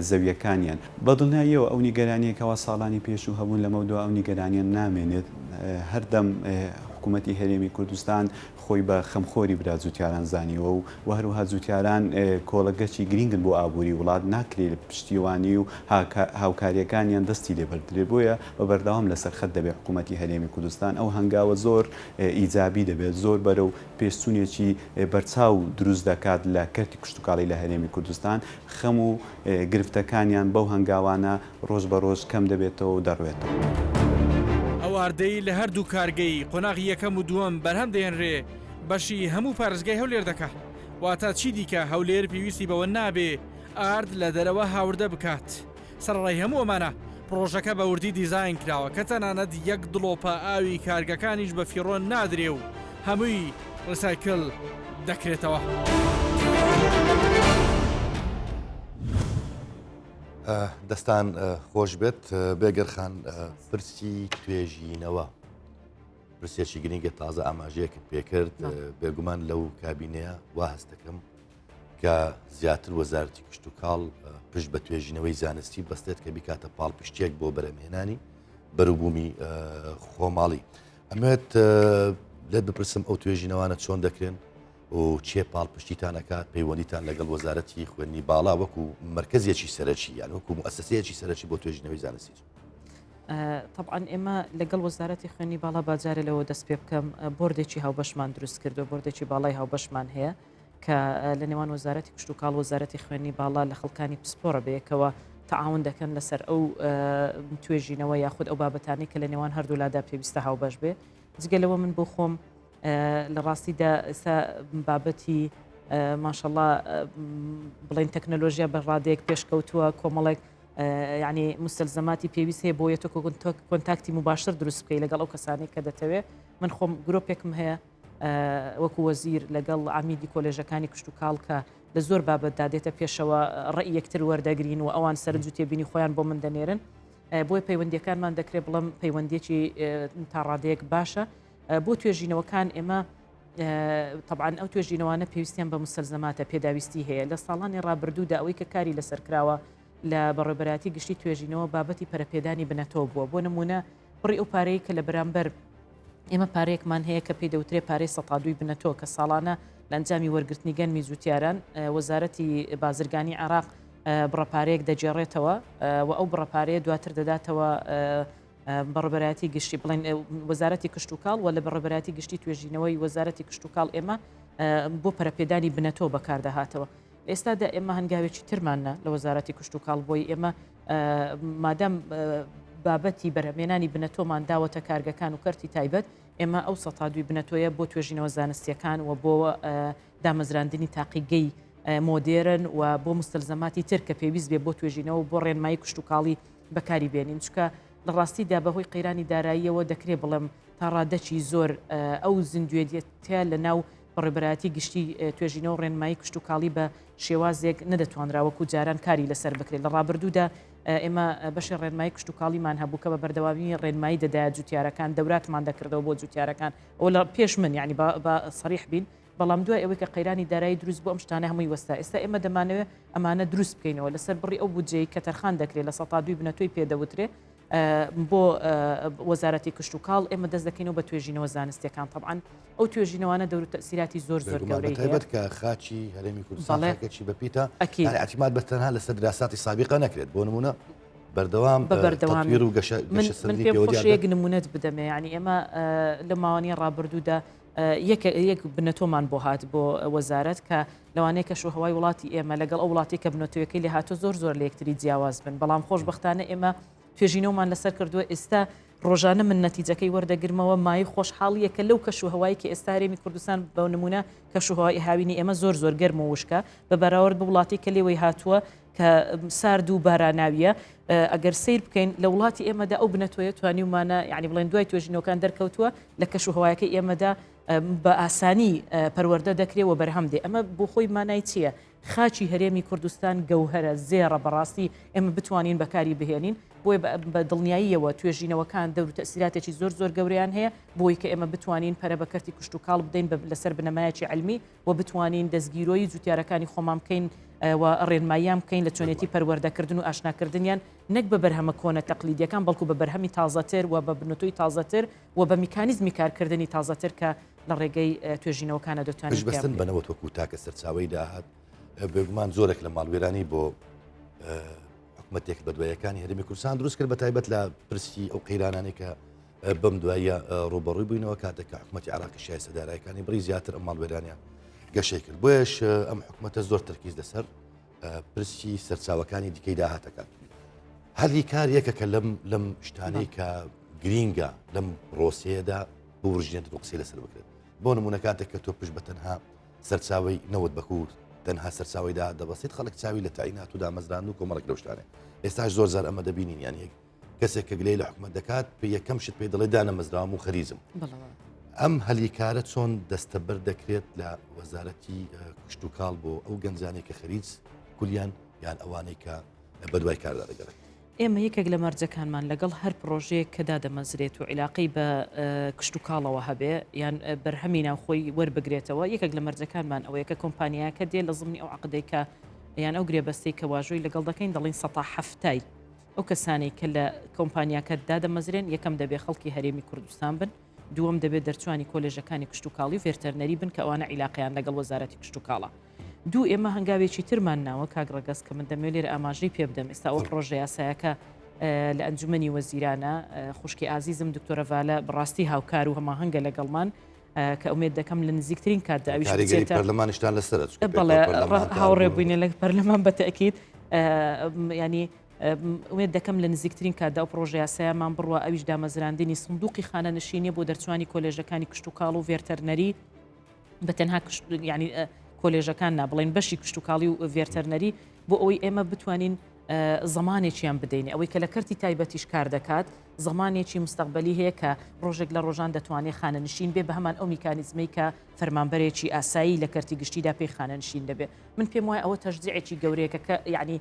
زەویەکانیان. بە دڵنیاییەوە ئەو نیگەرانیە کەوا ساڵانی پێشوو هەبوون لەمەودوا ئەو نیگەرانیە نامێنێت هەردەم حکوومەتی هەرێمی کوردستان خۆی بە خەمخۆری برا جوتیاران زانیوە و و هەروەها جوتیاران کۆڵەگەچی گرینگن بۆ ئابووری وڵات ناکرێ پشتیوانی و هاوکاریەکانیان دەستی لێ بەردرێ بۆیە بە بەردەوام لەسەر خەت دەبێ حکوومەتی هەرێمی کوردستان ئەو هەنگاوە زۆر ئیجابی دەبێت زۆر بەرەو پێشچوونێکی بەرچاو دروست دەکات لە کەرتی کشتوکاڵی لە هەرێمی کوردستان خەم و گرفتەکانیان بەو هەنگاوانە ڕۆژ بە ڕۆژ کەم دەبێتەوە و دەڕوێتەوە.
ئەو ئاردەی لە هەردوو کارگەی قۆناغی یەکەم و دووەم بەرهەم دەهێنرێ بەشی هەموو پارێزگای هەولێر دەکا، واتە چیدیکە هەولێر پێویستی بەوە نابێ ئارد لە دەرەوە هاوردە بکات. سەرەڕای هەموو ئەمانە، پڕۆژەکە بە وردی دیزاین کراوە کە تەنانەت یەک دڵۆپە ئاوی کارگەکانیش بە فیڕۆ نادرێ و هەمووی ڕیسایکل دەکرێتەوە.
دەستان خۆش بێت بێگەرخان پرسی توێژینەوە پرسێکی گرنگە تازە ئاماژەیەکت پێکرد بێگومان لەو کابینەیە وا هەستەکەم کە زیاتر وەزارەتی کشتتوکاڵ پشت بە توێژینەوەی زانستی بەستێت کە بیکاتە پاڵپشتێک بۆ بەرەمهێنانی بەروبوومی خۆماڵی ئەمێت لێت بپرسم ئەو توێژینەوانە چۆن دەکرێن و چێ پاڵپشتیتان ئەکات پەیوەندیتان لەگەڵ وەزارەتی خوێندنی باڵا وەکو مەرکەزێکی سەرەکی یان وەکو موئەسەسەیەکی سەرەکی بۆ توێژینەوەی زانستی چۆن؟
تەبعەن ئێمە لەگەڵ وەزارەتی خوێندنی باڵا با جارێ لەوە دەست پێ بکەم بۆردێکی هاوبەشمان دروست کردو بۆردێکی باڵای هاوبەشمان هەیە کە لە نێوان وەزارەتی کشتوکاڵ وەزارەتی خوێندنی باڵا لە خەڵکانی پسپۆڕە بەیەکەوە تەعاون دەکەن لەسەر ئەو توێژینەوە یاخود ئەو بابەتانەی کە لە نێوان هەردوولادا پێویستە هاوبەش بێ جگە لەوە من بۆ خۆم لە ڕاستیدا ئێستا بابەتی ماشەڵا بڵێن تەکنەلۆژیا بە ڕادەیەک پێشکەوتووە کۆمەڵێک یعنی مستەلزەماتی پێویست هەیە بۆیە تۆ کۆنتاکتی مباشر دروست بکەی لەگەڵ ئەو کەسانی کە دەتەوێت من خۆم گرۆپێکم هەیە وەکو وەزیر لەگەڵ عمیدی کۆلێژەکانی کشتتوکاڵ کە لە زۆر بابەتدا دێتە پێشەوە ڕێی یەکتر وەردەگرین و ئەوان سەرنج و تێبینی خۆیان بۆ من دەنێرن بۆیە پەیوەندیەکانمان دەکرێت بڵم پەیوەندیەکی تا ڕادەیەک باشە بۆ توێژینەوەکان ئێمە تەبعەن ئەو توێژینەوانە پێویستیان بە مستەلزەماتە پێداویستی هەیە لە ساڵانی ڕابردوودا ئەوەی کە کاری لەسەر کراوە لە بەڕێوەبەرایەتی گشتی توێژینەوە بابەتی پەرەپێدانی بنەتەوە بووە بۆ نمونە بڕی ئەو پارەیە کە لە بەرامبەر ئێمە پارەیەکمان هەیە کە پێی دەوترێ پارەی سەتادووی بنەتۆ کە ساڵانە لە ئەنجامی وەرگرتنی گەنمی جوتیاران وەزارەتی بازرگانی عێراق بڕە پارەیەک دەگێڕێتەوە و ئەو بڕە پارەیە دواتر دەداتەوە بەڕێوەبەرایەتی گشتی بڵێن وەزارەتی کشتوکاڵ و لە بەڕێوەبەرایەتی گشتی توێژینەوەی وەزارەتی کشتوکاڵ ئێمە بۆ پەرەپێدانی بنەتۆ بەکاردەهاتەوە ئێستادا ئێمە هەنگاوێکی ترمان نا لە وەزارەتی کشتوکاڵ بۆی ئێمە مادام بابەتی بەرهەمێنانی بنەتۆمان داوەتە کارگەکان و کەرتی تایبەت ئێمە ئەو سەتا دووی بنەتۆیە بۆ توێژینەوە زانستیەکان و بۆ دامەزراندنی تاقیگەی مۆدێرن و بۆ مستەلزەماتی تر کە پێویست بێ بۆ توێژینەوە بۆ ڕێنمایی کشتوکاڵی بەکاری بێنین چونکە لە ڕاستیدا بەهۆی قەیرانی داراییەوە دەکرێ بڵێم تا ڕادەکی زۆر ئەو زیندوێتیە لە ناو بەڕێوەبەرایەتی گشتی توێژینەوە ڕێنمایی کشتوکاڵی بە شێوازێک نەدەتوانرا وەکو جاران کاری لەسەر بکرێت لە ڕابردوودا ئێمە بەشی ڕێنمایی کشتوکاڵیمان هەبوو کە بە بەردەوامی ڕێنمایی دەدایە جوتیارەکان دەوراتمان دەکردەوە بۆ جوتیارەکان ئەو لە پێش من یعنی بە سەریح بین بەڵام دوای ئەوەی کە قەیرانی دارایی دروست بوو ئەم شتانە هەمووی وەستا ئێستا ئێمە دەمانەوێت ئەمانە دروست بکەینەوە لەسەر بڕی ئەو بودجەی کە تەرخان دەکرێت لە سەتا دووی بنەتۆی پێدەوترێ بۆ وەزارەتی کشتوکاڵ ئێمە دەست دەکەینەوە بە توێژینەوە زانستیەکان تەبعەن ئەو توێژینەوانە دەور و تەسیراتی زۆر زۆر گەورەی هەیە
تایبەت کە خاچی هەرێمی کوردستان خاکێکی بەپیتە ئەکید اعتماد بە تەنها لەسەر دراساتی سابقە نەکرێت بۆ نمونە بەردەوام
بە بەردەوامی
تەطویر و گەشە
من پێم خۆشە یەک نمونەت بدەمێ یعنی ئێمە لە ماوەنی ڕابردوودا. یەک یەک بنەتۆمان بۆ هات بۆ وەزارەت کە لەوانەیە کەش و هەوای وڵاتی ئێمە لەگەڵ ئەو وڵاتی کە بنەتۆیەکەی لێ هاتووە زۆر زۆر لە یەکتری جیاواز بن بەڵام خۆشبەختانە ئێمە توێژینەوەمان لەسەر کردووە ئێستا ڕۆژانە من نەتیجەکەی وەردەگرمەوە مایەی خۆشحاڵیە کە لەو کەش و هەوای کە ئێستا هەرێمی کوردستان بە نمونە کەش و هەوای هاوینی ئێمە زۆر زۆر گەرم و وشکە بە بەراورد بە وڵاتی کە لێوەی هاتووە کە سارد و باراناویە ئەگەر سیر بکەین لە وڵاتی ئێمەدا ئەو بنەتۆیە توانیومانە یعنی بڵێن دوای توێژینەوەکان دەرکەوتووە لە کەش و هەوایەکەی ئێمەدا بە ئاسانی پەروەردە دەکرێ و بەرهەم دێ ئەمە بۆ خۆی مانای چییە؟ خاکی هەرێمی کوردستان گەوهەرە، زێڕە، بەڕاستی ئێمە بتوانین بەکاری بهێنین، بۆیە بە دڵنیاییەوە توێژینەوەکان دەور و تەئسیراتێکی زۆر زۆر گەورەیان هەیە بۆی کە ئێمە بتوانین پەرە بە کەرتی کشتوکاڵ بدەین لەسەر بنەمایەکی عەلمی و بتوانین دەستگیرۆیی جوتیارەکانی خۆمان بکەین و ڕێنماییان بکەین لە چۆنێتی پەروەردەکردن و ئاشناکردنیان نەک بە بەرهەمە کۆنە تەقلیدیەکان بەڵکو بە بەرهەمی تازەتر و بە بنەتۆی تازەتر و بە میکانیزمی کارکردنی تازەتر کە لە ڕێگەی توێژینەوەکانە دەتوانین
پشت بەستن بە نەوت وەکو تاکە سەرچاوەی داهات بێگومان زۆرێک لە ماڵوێرانی بۆ حکومەتێک بە دوایەکانی هەرێمی کوردستان دروست کرد بە تایبەت لە پرسی ئەو قەیرانانەی کە بەم دواییە ڕوبەڕووی بووینەوە کاتێک کە حکومەتی عراقی شایستە دارایەکانی بڕی زیاتر ئەم ماڵوێرانیان گەشەی کرد بۆیەش ئەم حکومەتە زۆر تەرکیز لەسەر پرسی سەرچاوەکانی دیکەی داهاتەکات هەلی کار یەکەکە لەم لەم شتانەی کە گرینگە لەم پرۆسەیەدا بورژێنێت و قسەی لەسەر بکرێت بۆ نمونە کاتێک کە تۆ پشت بە تەنها سەرچاوی نەوت بەکو تەنها سەرچاوی دا دەبەستیت خەڵک چاوی لە تاینات و دامەزران و کۆمەڵک لەو شتانێ ئێستاش زۆر زار ئەمە دەبینین یان یەک کەسێک کە گلەی لە حکومەت دەکات پێ یەکەم شت پێی دەڵێ دانەمەزراوم و خەریزم ئەم هەلیکارە چۆن دەستەبەر دەکرێت لە وەزارەتی کشتتوکاڵ بۆ ئەو گەنجانەی کە خەریج کولیان یان ئەوانەی کە بەدوای کاردا دەگەڕێن.
ئێمە یەکێک لە مەرجەکانمان لەگەڵ هەر پڕۆژەیەک کە دادەمەزرێت و عیلاقەی بە کشتوکاڵەوە هەبێ یان بەرهەمی ناوخۆی وەربگرێتەوە یەکێک لە مەرجەکانمان ئەوەیە کە کۆمپانیاکە دێ لە زمنی ئەو عەقدەی کە یان ئەو گرێبەستەی کە واژۆی لەگەڵ دەکەین دەڵێین سەتا حەفتای ئەو کەسانەی کە لە کۆمپانیاکە دادەمەزرێن یەکەم دەبێ خەڵکی هەرێمی کوردستان بن دووەم دەبێت دەرچوانی کۆلێژەکانی کشتوکاڵی و ڤێرتەرنەری بن کە ئەوانە عیلاقەیان لەگەڵ وەزارەتی کشتوکاڵە. دوو ئێمە هەنگاوێکی ترمان ناوە کاک ڕەگەز کە من دەمەوێت لێرە ئاماژەی پێ بدەم ئێستا ئەو پڕۆژە یاسایەکە لە ئەنجومەنی وەزیرانە خوشکی ئازیزم دکتۆرە ڤالە بەڕاستی هاوکار و هەماهەنگە لەگەڵمان کە ئومێد دەکەم لە نزیکترین کاتدا ئەویش
کاریگەری پەرلەمانیشتان لەسەرە چونکە پێکەوە
بەڵێ
پەرلەمانتار
هاوڕێ
بوون.
بووینە لە پەرلەمان بە تەئکید ینی ئومێد دەکەم لە نزیکترین کاتدا ئەو پڕۆژە یاسایەمان بڕوا ئەویش دامەزراندنی سندوقی خانەنشینیە بۆ دەرچوانی کۆلێژەکانی کشتوکاڵ و ڤێرتەرنەری بە تەنها ینی کۆلێژەکان نا بڵێن بەشی کشتوکاڵی و ڤێرتەرنەری بۆ ئەوەی ئێمە بتوانین زمانێکیان بدەین ئەوەی کە لە کەرتی تایبەتیش کار دەکات زمانێکی مستەقبلی هەیە کە ڕۆژێک لە ڕۆژان دەتوانێت خانەنشین بێ بە هەمان ئەو میکانیزمەی کە فەرمانبەرێکی ئاسایی لە کەرتی گشتیدا پێی خانەنشین دەبێت من پێم وایە ئەوە تەشجیعێکی گەورەیە کە یعنی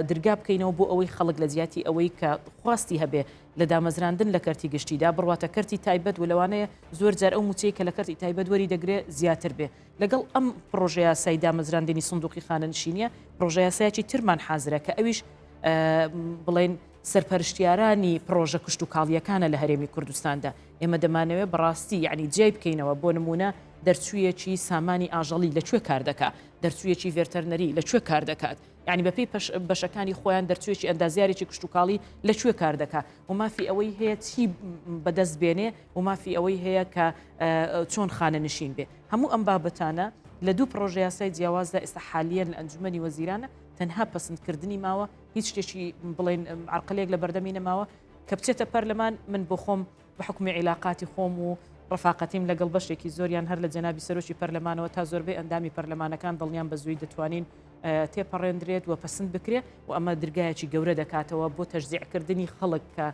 درگا بکەینەوە بۆ ئەوەی خەڵک لە جیاتی ئەوەی کە خواستی هەبێ لە دامەزراندن لە کەرتی گشتیدا بڕواتە کەرتی تایبەت و لەوانەیە زۆر جار ئەو مووچەی کە لە کەرتی تایبەت وەری دەگرێ زیاتر بێ. لەگەڵ ئەم پڕۆژەیاسای دامەزراندنی سندوقی خانەنشینیە پڕۆژەیاسایەکی ترمان حازرە کە ئەویش بڵێن سەرپەرشتیارانی پڕۆژە کشتوکاڵییەکانە لە هەرێمی کوردستاندا. ئێمە دەمانەوێت بەڕاستی یعنی جیای بکەینەوە بۆ نموونە دەرچوویەکی سامانی ئاژەڵی لە کوێ کار دەکا؟ دەرچوویەکی ڤێرتەرنەری لە کوێ کار دەکات؟ یانی بەپێی بەشەکانی خۆیان دەرچوویەکی ئەندازیارێکی کشتوکاڵی لە کوێ کار دەکا و مافی ئەوەی هەیە چی بەدەست بێنێ و مافی ئەوەی هەیە کە چۆن خانەنشین بێ هەموو ئەم بابەتانە لە دوو پڕۆژە یاسای جیاوازدا ئێستا حالیەن لە ئەنجومەنی وەزیرانە تەنها پەسندکردنی ماوە هیچ شتێکی بڵێن عرقلێک لە بەردەمی نەماوە کە بچێتە پەرلەمان من بۆ خۆم بە حوکمی عیلاقاتی خۆم و ڕەفاقەتیم لەگەڵ بەشێکی زۆریان هەر لە جەنابی سەرۆکی پەرلەمانەوە تا زۆربەی ئەندامی پەرلەمانەکان دڵنیام بە زووی دەتوانین تێپەڕێندرێت و پەسند بکرێ و ئەمە درگایەکی گەورە دەکاتەوە بۆ تەشجیعکردنی خەڵک کە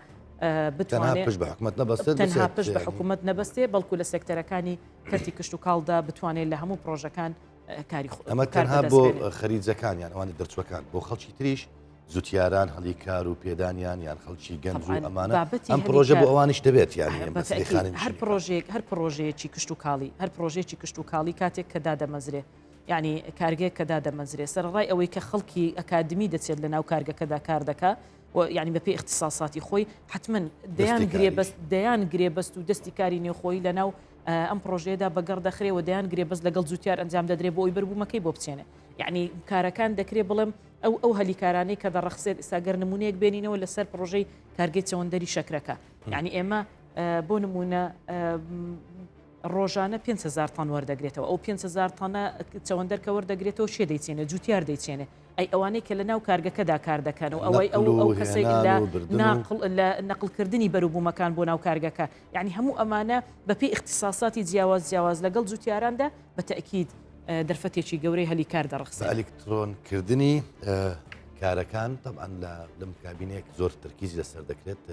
بتوانێت
پشت بە حکومەت نەبەستێت
تەنها پشت بە حکومەت نەبەستێ بەڵکو لە سێکتەرەکانی کەرتی کشتوکاڵدا بتوانێت لە هەموو پڕۆژەکان کاری خۆ
ئەمە تەنها بۆ خەریجەکان یان ئەوانی دەرچوەکان بۆ خەڵکی تریش زوتیاران هەڵی کار و پێدانیان یان خەڵکی گەنج و ئەمانە ئەم پرۆژە بۆ ئەوانیش دەبێت یان
هەر پرۆژێک هەر پرۆژەیەکی کشتوکاڵی هەر پرۆژێکی کشتوکاڵی کاتێک کە دادەمەزرێ یعنی کارگەیەک کە دادەمەزرێ سەرەڕای ئەوەی کە خەڵکی ئەکادمی دەچێت لە ناو کارگەکەدا کار دەکا و یعنی بەپێی اختصاصاتی خۆی حتمما دەیان گرێبەست دەیان گرێبەست و دەستی کاری نێوخۆیی لە ناو ئەم پرۆژەیەدا بەگەڕ دەخرێ و دەیان گرێبەست لەگەڵ جوتیار ئەنجام دەدرێ بۆ ئەوی بەربوومەکەی بۆ بچێنێ یعنی کارەکان دەکرێ بڵێم ئەو ئەو هەلیکارانەی کە دەڕەخسێت ئێستا گەر نمونەیەک بێنینەوە لەسەر پرۆژەی کارگەی چەوەندەری شەکرەکە یعنی ئێمە بۆ نمونە. ڕۆژانە 5هزار تەن وەردەگرێتەوە ئەو 5هزار تەنە چەوەندەر کە وەردەگرێتەوە شێ دەیچێنێ جوتیار دەیچێنێ ئەی ئەوانەی کە لە ناو کارگەکەدا کار دەکەن و ئەوەی ئەو ئەو کەسێک لە ناقل لە نەقلکردنی بەروبوومەکان بۆ ناو کارگەکە یعنی هەموو ئەمانە بەپێی ئیختیساساتی جیاواز جیاواز لەگەڵ جوتیاراندا بە تەئکید دەرفەتێکی گەورەی هەلی کار دەڕەخسێنێت.
بە ئەلیکترۆن کردنی کارەکان تەبعەن لە لەم کابینەیەک زۆر تەرکیزی لەسەر دەکرێت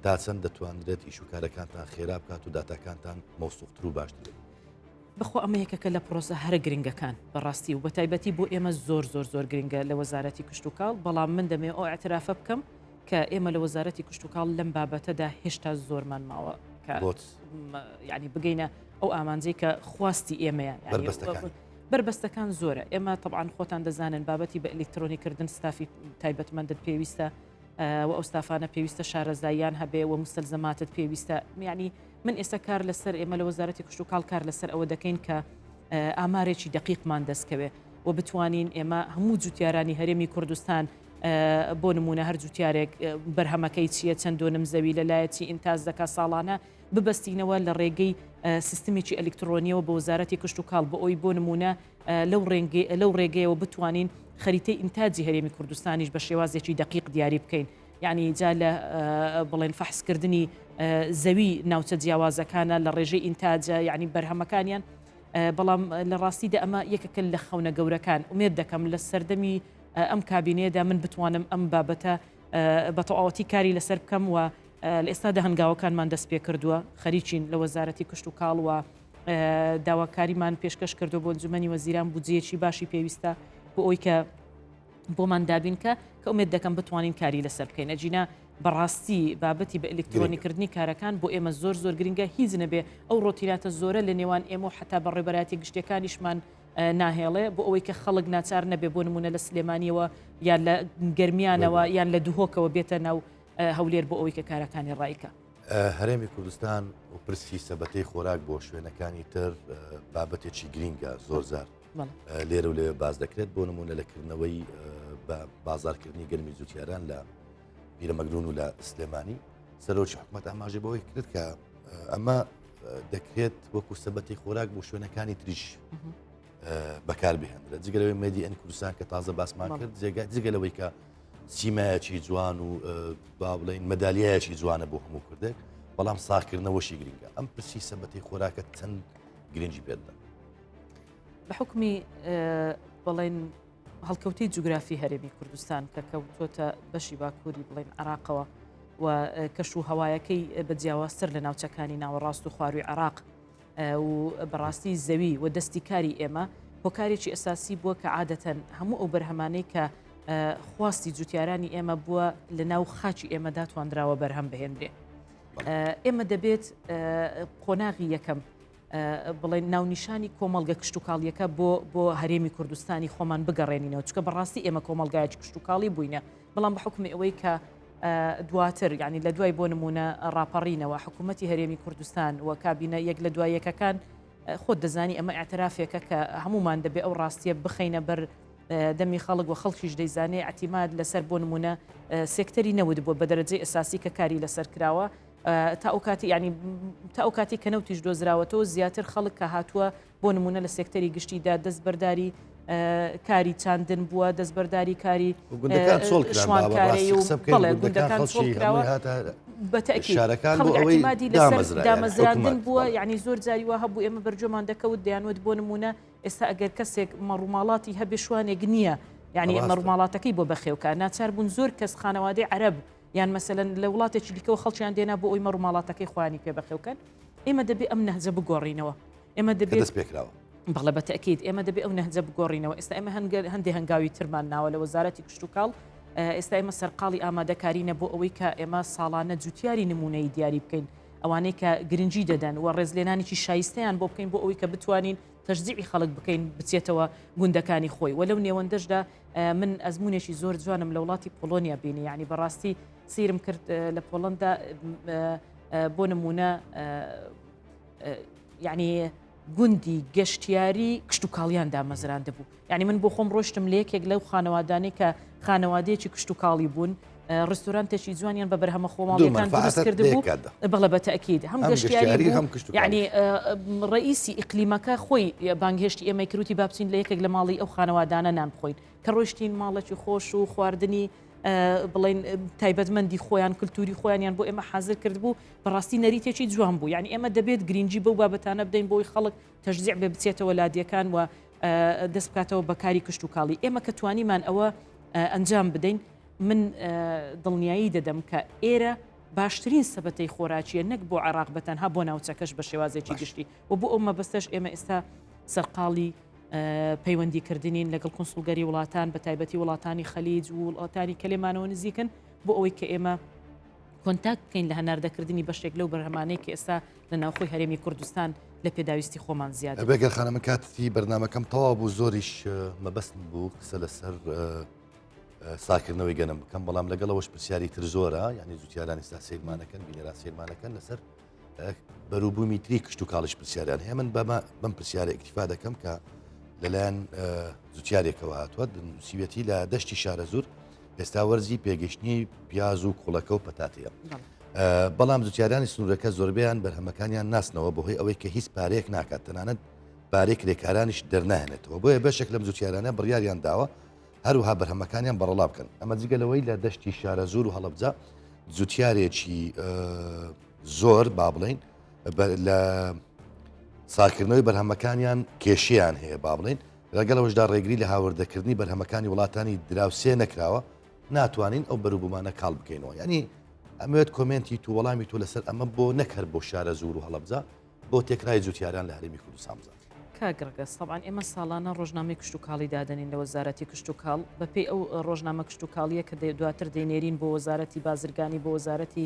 تا چەند دەتوانرێت ئیش و کارەکانتان خێرا بکات و داتاکانتان مەوسوقتر و باشتر بێت.
بەخوا ئەمە یەکێکە لە پرۆسە هەرە گرنگەکان بەڕاستی و بەتایبەتی بۆ ئێمە زۆر زۆر زۆر گرنگە لە وەزارەتی کشتوکاڵ، بەڵام من دەمەوێت ئەو ئیعترافە بکەم کە ئێمە لە وەزارەتی کشتوکاڵ لەم بابەتەدا هێشتا زۆرمان ماوە کە یعنی بگەینە ئەو ئامانجەی کە خواستی ئێمەیە بەربەستەکان زۆرە ئێمە طبعاان خۆتان دەزانن بابەتی بە ئەلکترۆنی کردن ستافی تایبەتمەندت پێویستە و ئەو ستافانە پێویستە شارەزاییان هەبێ و مستەلزەماتت پێویستە میانی من ئێستا کار لەسەر ئێمە لە وەزارەتی کشتوکاڵ کار لەسەر ئەوە دەکەین کە ئامارێکی دقیقمان دەستکەوێ و بتوانین ئێمە هەموو جوتیارانی هەرێمی کوردستان بۆ نمونە هەر جوتیارێک بەرهەمەکەی چییە چەند دۆنم زەوی لەلایە چی ئینتاج دەکات ساڵانە ببەستینەوە لە ڕێگەی سیستمێکی ئەلیکترۆنیەوە بە وەزارەتی کشتوکاڵ بۆ ئەوی بۆ نمونە لەو ڕێگەیەوە بتوانین خەریتەی ئینتاجی هەرێمی کوردستانیش بە شێوازێکی دەقیق دیاری بکەین یعنی جا لە بڵێن فەحسکردنی زەوی ناوچە جیاوازەکانە لە ڕێژەی ئینتاجە یعنی بەرهەمەکانیان بەڵام لە ڕاستیدا ئەمە یەکێکە لە خەونە گەورەکان ئومێد دەکەم لە سەردەمی ئەم کابینەیەدا من بتوانم ئەم بابەتە بە تەواوەتی کاری لەسەر بکەم و لە ئێستادا هەنگاوەکانمان دەست پێ کردووە خەریکین لە وەزارەتی کشت و کاڵ و داواکاریمان پێشکەش کردو بۆ ئەنجومەنی وەزیران بودجەیەکی باشی پێویستە بۆ ئەوی کە بۆمان دابین کە کە ئومێد دەکەم بتوانین کاری لەسەر بکەین ئەجینا بەڕاستی بابەتی بە ئەلکترۆنیکردنی کارەکان بۆ ئێمە زۆر زۆر گرنگە هیچ نەبێ ئەو ڕۆتیناتە زۆرە لە نێوان ئێمە و حتا بەڕێوەبەرایەتی گشتیەکانیشمان ناهێڵێ بۆ ئەوەی کە خەڵک ناچار نەبێ بۆ نمونە لە سلێمانیەوە یان لە گەرمیانەوە یان لە دهۆکەوە بێتە ناو هەولێر بۆ ئەوەی کە کارەکانی ڕایکە.
هەرێمی کوردستان و پرسی سەبەتەی خۆراک بۆ شوێنەکانی تر بابەتێکی گرینگە زۆر زار لێرە و لەوێ باز دەکرێت بۆ نمونە لە کردنەوەی بە بازارکردنی گەرمی جوتیاران لە پیرەمەگرون و لە سلێمانی سەرۆکی حکومەت ئاماژە بەوەی کرد کە ئەمە دەکرێت وەکو سەبەتی خۆراک بۆ شوێنەکانی تریش بەکار بهێنرێت جگەلەوەی made in کوردستان کە تازە باسمان کرد جێگا جگە لەوەی کە سیمایەکی جوان و با بڵین مەدالیایەکی جوانە بۆ هەموو کوردێک بەڵام ساکردنەوەشی گرنگە ئەم پرسی سەبەتی خۆراکە چەند گرنگی پێدەن
بە حکمی بڵێن هەڵکەوتەی جوگرافی هەرێمی کوردستان کە کەوتۆتە بەشی باکووری بڵێن عراقەوە و کەش و هەوایەکەی بە جیاوازتر لە ناوچەکانی ناوەڕاست و خواروی عراق و بەڕاستی زەوی و دەستی کاری ئێمە هۆکارێکی ئەساسی بووە کە عادەتەن هەموو ئەو بەرهەمانەی کە خواستی جوتیارانی ئێمە بووە لە ناو خاکی ئێمەدا توانراوە بەرهەم بهێنرێ. ئێمە دەبێت قۆناغی یەکەم بڵێن ناونیشانی کۆمەڵگە کشتتوکاڵیەکە بۆ بۆ هەرێمی کوردستانی خۆمان بگەڕێنینەوە چکە بەڕاستی ئێمە کۆمەلگایکی کشتتوکاڵی بووینە بەڵام بە حکومی ئەوەی کە دواتر یعنی لە دوای بۆ نمونە ڕاپەڕینەوە حکوومەتتی هەرێمی کوردستان و کابینە یەک لە دوای یەکەکان خۆت دەزانی ئەمە اعترافێکە کە هەمومان دەبێ ئەو ڕاستیە بخینە بەر دەمی خەڵک و خەڵکیش دەیزانێ اعتیماد لەسەر بۆ نمونە سێکتەری نەوت بووە بە دەرەجەی ئەساسی کە کاری لەسەر کراوە تا ئەو کاتی یعنی تا ئەو کاتی کە نەوتیش دۆزراوەتەوە زیاتر خەڵک کە هاتووە بۆ نمونە لە سێکتەری گشتیدا دەست بەرداری کاری چاندن بووە دەست بەرداری کاری شوانکاری و گوندەکان چۆڵ کراوە بەتەکیشارەکان دامەزراندن بووە یعنی زۆر جاری وا هەبوو ئێمە بەرجۆمان دەکەوت دەیانوت بۆ نمونە ئێستا ئەگەر کەسێک مەڕوماڵاتی هەبێ شوانێک نییە یعنی مەڕوماڵاتەکەی بۆ بەخێوکە ناچار بوون زۆر کەس خانەوادەی عەرەب یان مەسەلەن لە وڵاتێکی دیکەوە خەڵکیان دێنا بۆ ئەوی مەڕ و ماڵاتەکەی خۆیانی پێ بەخێوکەن ئێمە دەبێ ئەم نەهجە بگۆڕینەوە ئێمە دەبێت
دەست پێکراوە
بەڵێ بە تەکیید ئێمە دەبێ ئەو نەهجە بگۆڕینەوە ئێستا ئێمە هەندێ هەنگاوی ترمان ناوە لە وەزارەتی کشتوکاڵ ئێستا ئێمە سەرقاڵی ئامادەکارینە بۆ ئەوەی کە ئێمە ساڵانە جوتیاری نمونەی دیاری بکەین ئەوانەی کە گرنگی دەدەن و ڕێزلێنانێکی شایستەیان بۆ بکەین بۆ ئەوەی کە بتوانین تەشجیعی خەڵک بکەین بچێتەوە گوندەکانی خۆی و لەو نێوەندەشدا من ئەزمونێکی زۆر جوانم لە وڵاتی پۆڵۆنیا بینی یعنی بەڕاستی سیرم کرد لە پۆڵندا بۆ نمونە یعنی گوندی گەشتیاری کشتتوکاڵیان دامەزراندبوو یعنی من بۆ خۆم ڕۆشتم لە یەکێک لەو خانەوادانەی کە خانەوادەیەکی کشتتوکاڵی بوون. ڕستورانتێکی جوانیان بە بەرهەمە خۆماڵیەکان دروست کردبوو بەڵێ بە تەئکید هەم گەشتیاری هەم یعنی ڕئیسی ئیقلیمەکە خۆی بانگهێشتی ئێمەی کروتی با بچین لە یەکێک لە ماڵی ئەو خانەوادانە نان بخۆین کە ڕۆیشتین ماڵێکی خۆش و خواردنی بڵێن تایبەتمەندی خۆیان کللتوری خۆیانیان بۆ ئێمە حاضر کرد بوو بەڕاستی نەریتێکی جوان بوو یعنی ئێمە دەبێت گرنگی بەو بابەتانە بدەین بۆی خەڵک تەشجیع بێ بچێتەوە لادیەکان و دەست بکاتەوە بە کاری کشتوکاڵی. ئێمە کە توانیمان ئەوە ئەنجام بدەین، من دڵنیایی دەدەم کە ئێرە باشترین سەبەتەی خۆراکییە نەک بۆ عێراق بە تەنها بۆ ناوچەکەش بە شێوازێکی گشتی و بۆ ئەو مەبەستەش ئێمە ئێستا سەرقاڵی پەیوەندیکردنین لەگەڵ کونسوڵگەری وڵاتان بە تایبەتی وڵاتانی خەلیج و وڵاتانی کە لێمانەوە نزیکن بۆ ئەوەی کە ئێمە کۆنتاکت بکەین لە هەناردەکردنی بەشێک لەو بەرهەمانەی کە ئێستا لە ناوخۆی هەرێمی کوردستان لە پێداویستی خۆمان زیاد.
بێگەر خانە من کاتی بەرنامەکەم تەواو بوو زۆریش مەبەستم بوو قسە لەسەر ساکردنەوەی گەنم بکەم بەڵام لەگەڵەوەش پرسیاری تر زۆرە یعنی جوتیاران ئێستا سیرمانەکەن بینەران سیرمانەکەن لەسەر بەروبوومی تری کشت و کاڵیش پرسیاریان هەیە من بەمە بەم پرسیارە ئیکتیفا دەکەم کە لەلایەن جوتیارێکەوە هاتووە نووسیویەتی لە دەشتی شارەزوور ئێستا وەرزی پێگەشتنی پیاز و کوڵەکە و پەتاتەیە. بەڵام جوتیارانی سنوورەکە زۆربەیان بەرهەمەکانیان ناسنەوە بەهۆی ئەوەی کە هیچ پارەیەک ناکات تەنانەت پارەی کرێکارانیش دەرناهێنێتەوە بۆیە بەشێک لەم جوتیارانە بڕیاریان داوە هەروها بەرهەمەکانیان بەڕەڵا بکەن ئەمە جگە لەوەی لە دەشتی شارەزوور و هەڵەبجە جوتیارێکی زۆر با بڵین لە ساکردنەوەی بەرهەمەکانیان کێشیان هەیە با بڵین لەگەڵ ئەوەشدا ڕێگری لە هاوردەکردنی بەرهەمەکانی وڵاتانی دراوسێ نەکراوە، ناتوانین ئەو بەروبوومانە کاڵ بکەینەوە. یانی ئەمەوێت کۆمێنتی تو وەڵامی تۆ لەسەر ئەمە بۆ نەک هەر بۆ شارەزوور و هەڵەبجە، بۆ تێکرای جوتیاران لە هەرێمی کوردستان بزانم.
کاک ڕەگەز، تەبعەن ئێمە ساڵانە ڕۆژنامەی کشتوکاڵی دادەنین لە وەزارەتی کشتوکاڵ، بەپێی ئەو ڕۆژنامە کشتوکاڵییە کە دواتر دەینێرین بۆ وەزارەتی بازرگانی، بۆ وەزارەتی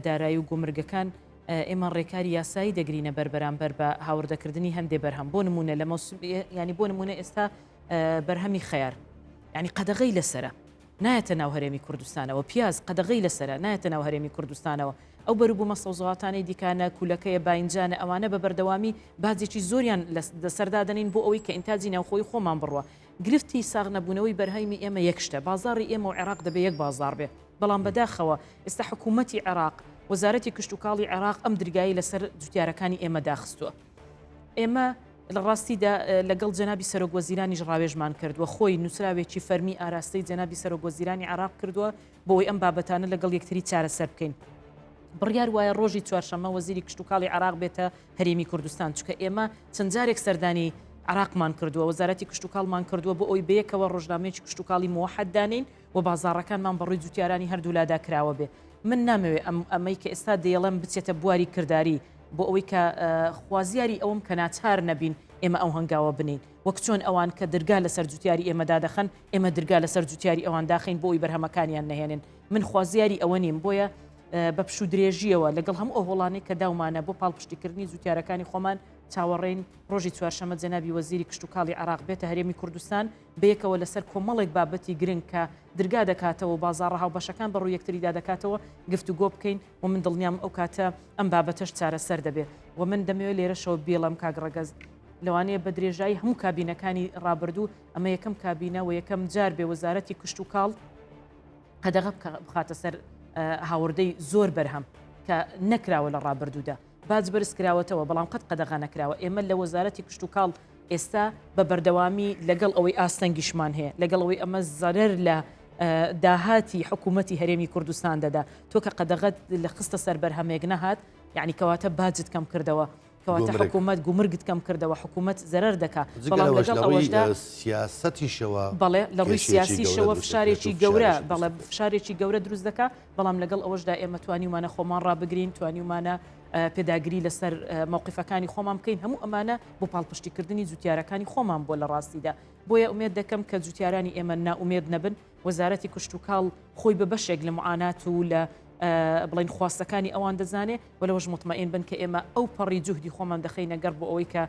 دارایی و گومرگەکان، ئێمە ڕێکاری یاسایی دەگرینە بەر بەرامبەر بە هاوردەکردنی هەندێ بەرهەم بۆ نمونە لە مەوسم ینی بۆ نمونە ئێستا بەرهەمی خەیار ینی قەدەغەی لەسرە نایەتە ناو هەرێمی کوردستانەوە پیاز قەدەغەی لەسرە نایەتە ناو هەرێمی کوردستانەوە ئەو بەروبوومە سەوزەواتانەی دیکانە کولەکەیە باینجانە ئەوانە بە بەردەوامی باجێکی زۆریان لەسەردا دەنین بۆ ئەوەی کە ئینتاجی ناوخۆی خۆمان بڕوە گرفتی ساغ نەبوونەوەی بەرهەمی ئێمە یەک شتە بازاڕی ئێمە و عێراق دەبێ یەک بازاڕ بێ بەڵام بەداخەوە ئێستا حکوومەتی عێراق، وەزارەتی کشتوکاڵی عێراق ئەم درگایەی لەسەر جوتیارەکانی ئێمە داخستووە. ئێمە لە ڕاستیدا لەگەڵ جەنابی سەرۆک وەزیرانیش ڕاوێژمان کردووە، خۆی نووسراوێکی فەرمی ئاراستەی جەنابی سەرۆک وەزیرانی عێراق کردووە بۆ ئەوەی ئەم بابەتانە لەگەڵ یەکتری چارەسەر بکەین. بڕیار وایە ڕۆژی چوارشەممە وەزیری کشتوکاڵی عێراق بێتە هەرێمی کوردستان، چونکە ئێمە چەند جارێک سەردانی عێراقمان کردووە، وەزارەتی کشتوکاڵمان کردووە بۆ ئەوەی بەیەکەوە ڕۆژنامەیەکی کشتوکاڵی موەحەد دانێین و بازاڕەکانمان بەڕووی جوتیارانی هەردوولادا کراوە بێ. من نامەوێ ئەم ئەمەی کە ئێستا دەیڵێم بچێتە بواری کرداری بۆ ئەوەی کە خوازیاری ئەوەم کە ناچار نەبین ئێمە ئەو هەنگاوە بنێین. وەک چۆن ئەوان کە درگا لەسەر جوتیاری ئێمە دادەخەن، ئێمە درگا لەسەر جوتیاری ئەوان داخەین بۆ ئەوەی بەرهەمەکانیان نەهێنن. من خوازیاری ئەوە نیم. بۆیە بە پشوودرێژییەوە لەگەڵ هەموو ئەو هەوڵانەی کە داومانە بۆ پاڵپشتیکردنی جوتیارەکانی خۆمان چاوەڕێین ڕۆژی چوارشەممە جەنابی وەزیری کشتوکاڵی عێراق بێتە هەرێمی کوردستان بەیەکەوە لەسەر کۆمەڵێک بابەتی گرنگ کە درگا دەکاتەوە و بازاڕە هاوبەشەکان بە ڕووی یەکتریدا دەکاتەوە گفتوگۆ بکەین و من دڵنیام ئەو کاتە ئەم بابەتەش چارەسەر دەبێ و من دەمەوێت لێرەشەوە بیڵێم کاک ڕەگەز لەوانەیە بە درێژایی هەموو کابینەکانی ڕابردوو ئەمە یەکەم کابینە و یەکەم جار بێ وەزارەتی کشتوکاڵ قەدەغە بخاتە سەر هاوردەی زۆر بەرهەم کە نەکراوە لە ڕابردوودا. باج بەرز کراوەتەوە، بەڵام قەت قەدەغە نەکراوە. ئێمە لە وەزارەتی کشتوکاڵ ئێستا بە بەردەوامی لەگەڵ ئەوەی ئاستەنگیشمان هەیە، لەگەڵ ئەوەی ئەمە زەرەر لە داهاتی حکوومەتی هەرێمی کوردستان دەدا، تۆ کە قەدەغەت لە خستە سەر بەرهەمێک نەهات، یانی کەواتە باجت کەم کردەوە، کەواتە حکوومەت گومرگت کەم کردەوە، حکوومەت زەرەر دەکا.
بەڵام لەگەڵ ئەوەشدا سیاسەتیشەوە
بەڵێ لە ڕووی سیاسیشەوە فشارێکی گەورە بەڵێ فشارێکی گەورە دروست دەکا. بەڵام لەگەڵ ئەوەشدا ئێمە توانیومانە خۆمان ڕابگرین، توانیومانە پێداگری لەسەر مەوقیفەکانی خۆمان بکەین، هەموو ئەمانە بۆ پاڵپشتیکردنی جوتیارەکانی خۆمان بووە لە ڕاستیدا. بۆیە ئومێد دەکەم کە جوتیارانی ئێمە نائومێد نەبن، وەزارەتی کشتوکاڵ خۆی بە بەشێک لە معانات و لە بڵێین خواستەکانی ئەوان دەزانێ و لەوەش موتمەئین بن کە ئێمە ئەو پەڕی جوهدی خۆمان دەخەینە گەڕ بۆ ئەوەی کە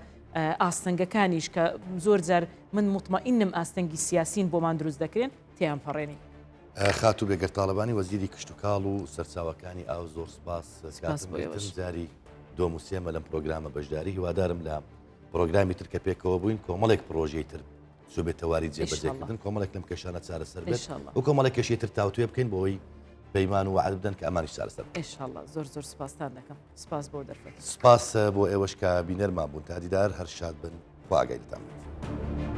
ئاستەنگەکانیش کە زۆر جار من موتمەئینم ئاستەنگی سیاسین بۆمان دروست دەکرێن تێیان پەڕێنین.
خاتوو بێگەرد تاڵەبانی وەزیری کشتوکاڵ و سەرچاوەکانی ئاو زۆر سپاس
سپاس بۆ ئێوەش.
جاری دۆم و سێمە لەم پرۆگرامە بەشداری هیوادارم لە پرۆگرامی تر کە پێکەوە بووین کۆمەڵێک پرۆژەی تر. زوو بێتە واری جێبەجێکردن کۆمەڵێک لەم کێشانە چارەسەر بێت و کۆمەڵێک کێشەی تر تاوتوێ بکەین بۆ ئەوەی پەیمان و وەعد بدەن کە ئەمانیش چارەسەر بکەن.
ئینشاڵڵا زۆر زۆر سپاستان دەکەم سپاس بۆ دەرفەت.
سپاس بۆ ئێوەش کە بینەرمان بوون تا دیدار هەر شاد بن خوا ئاگای لێتان بێت.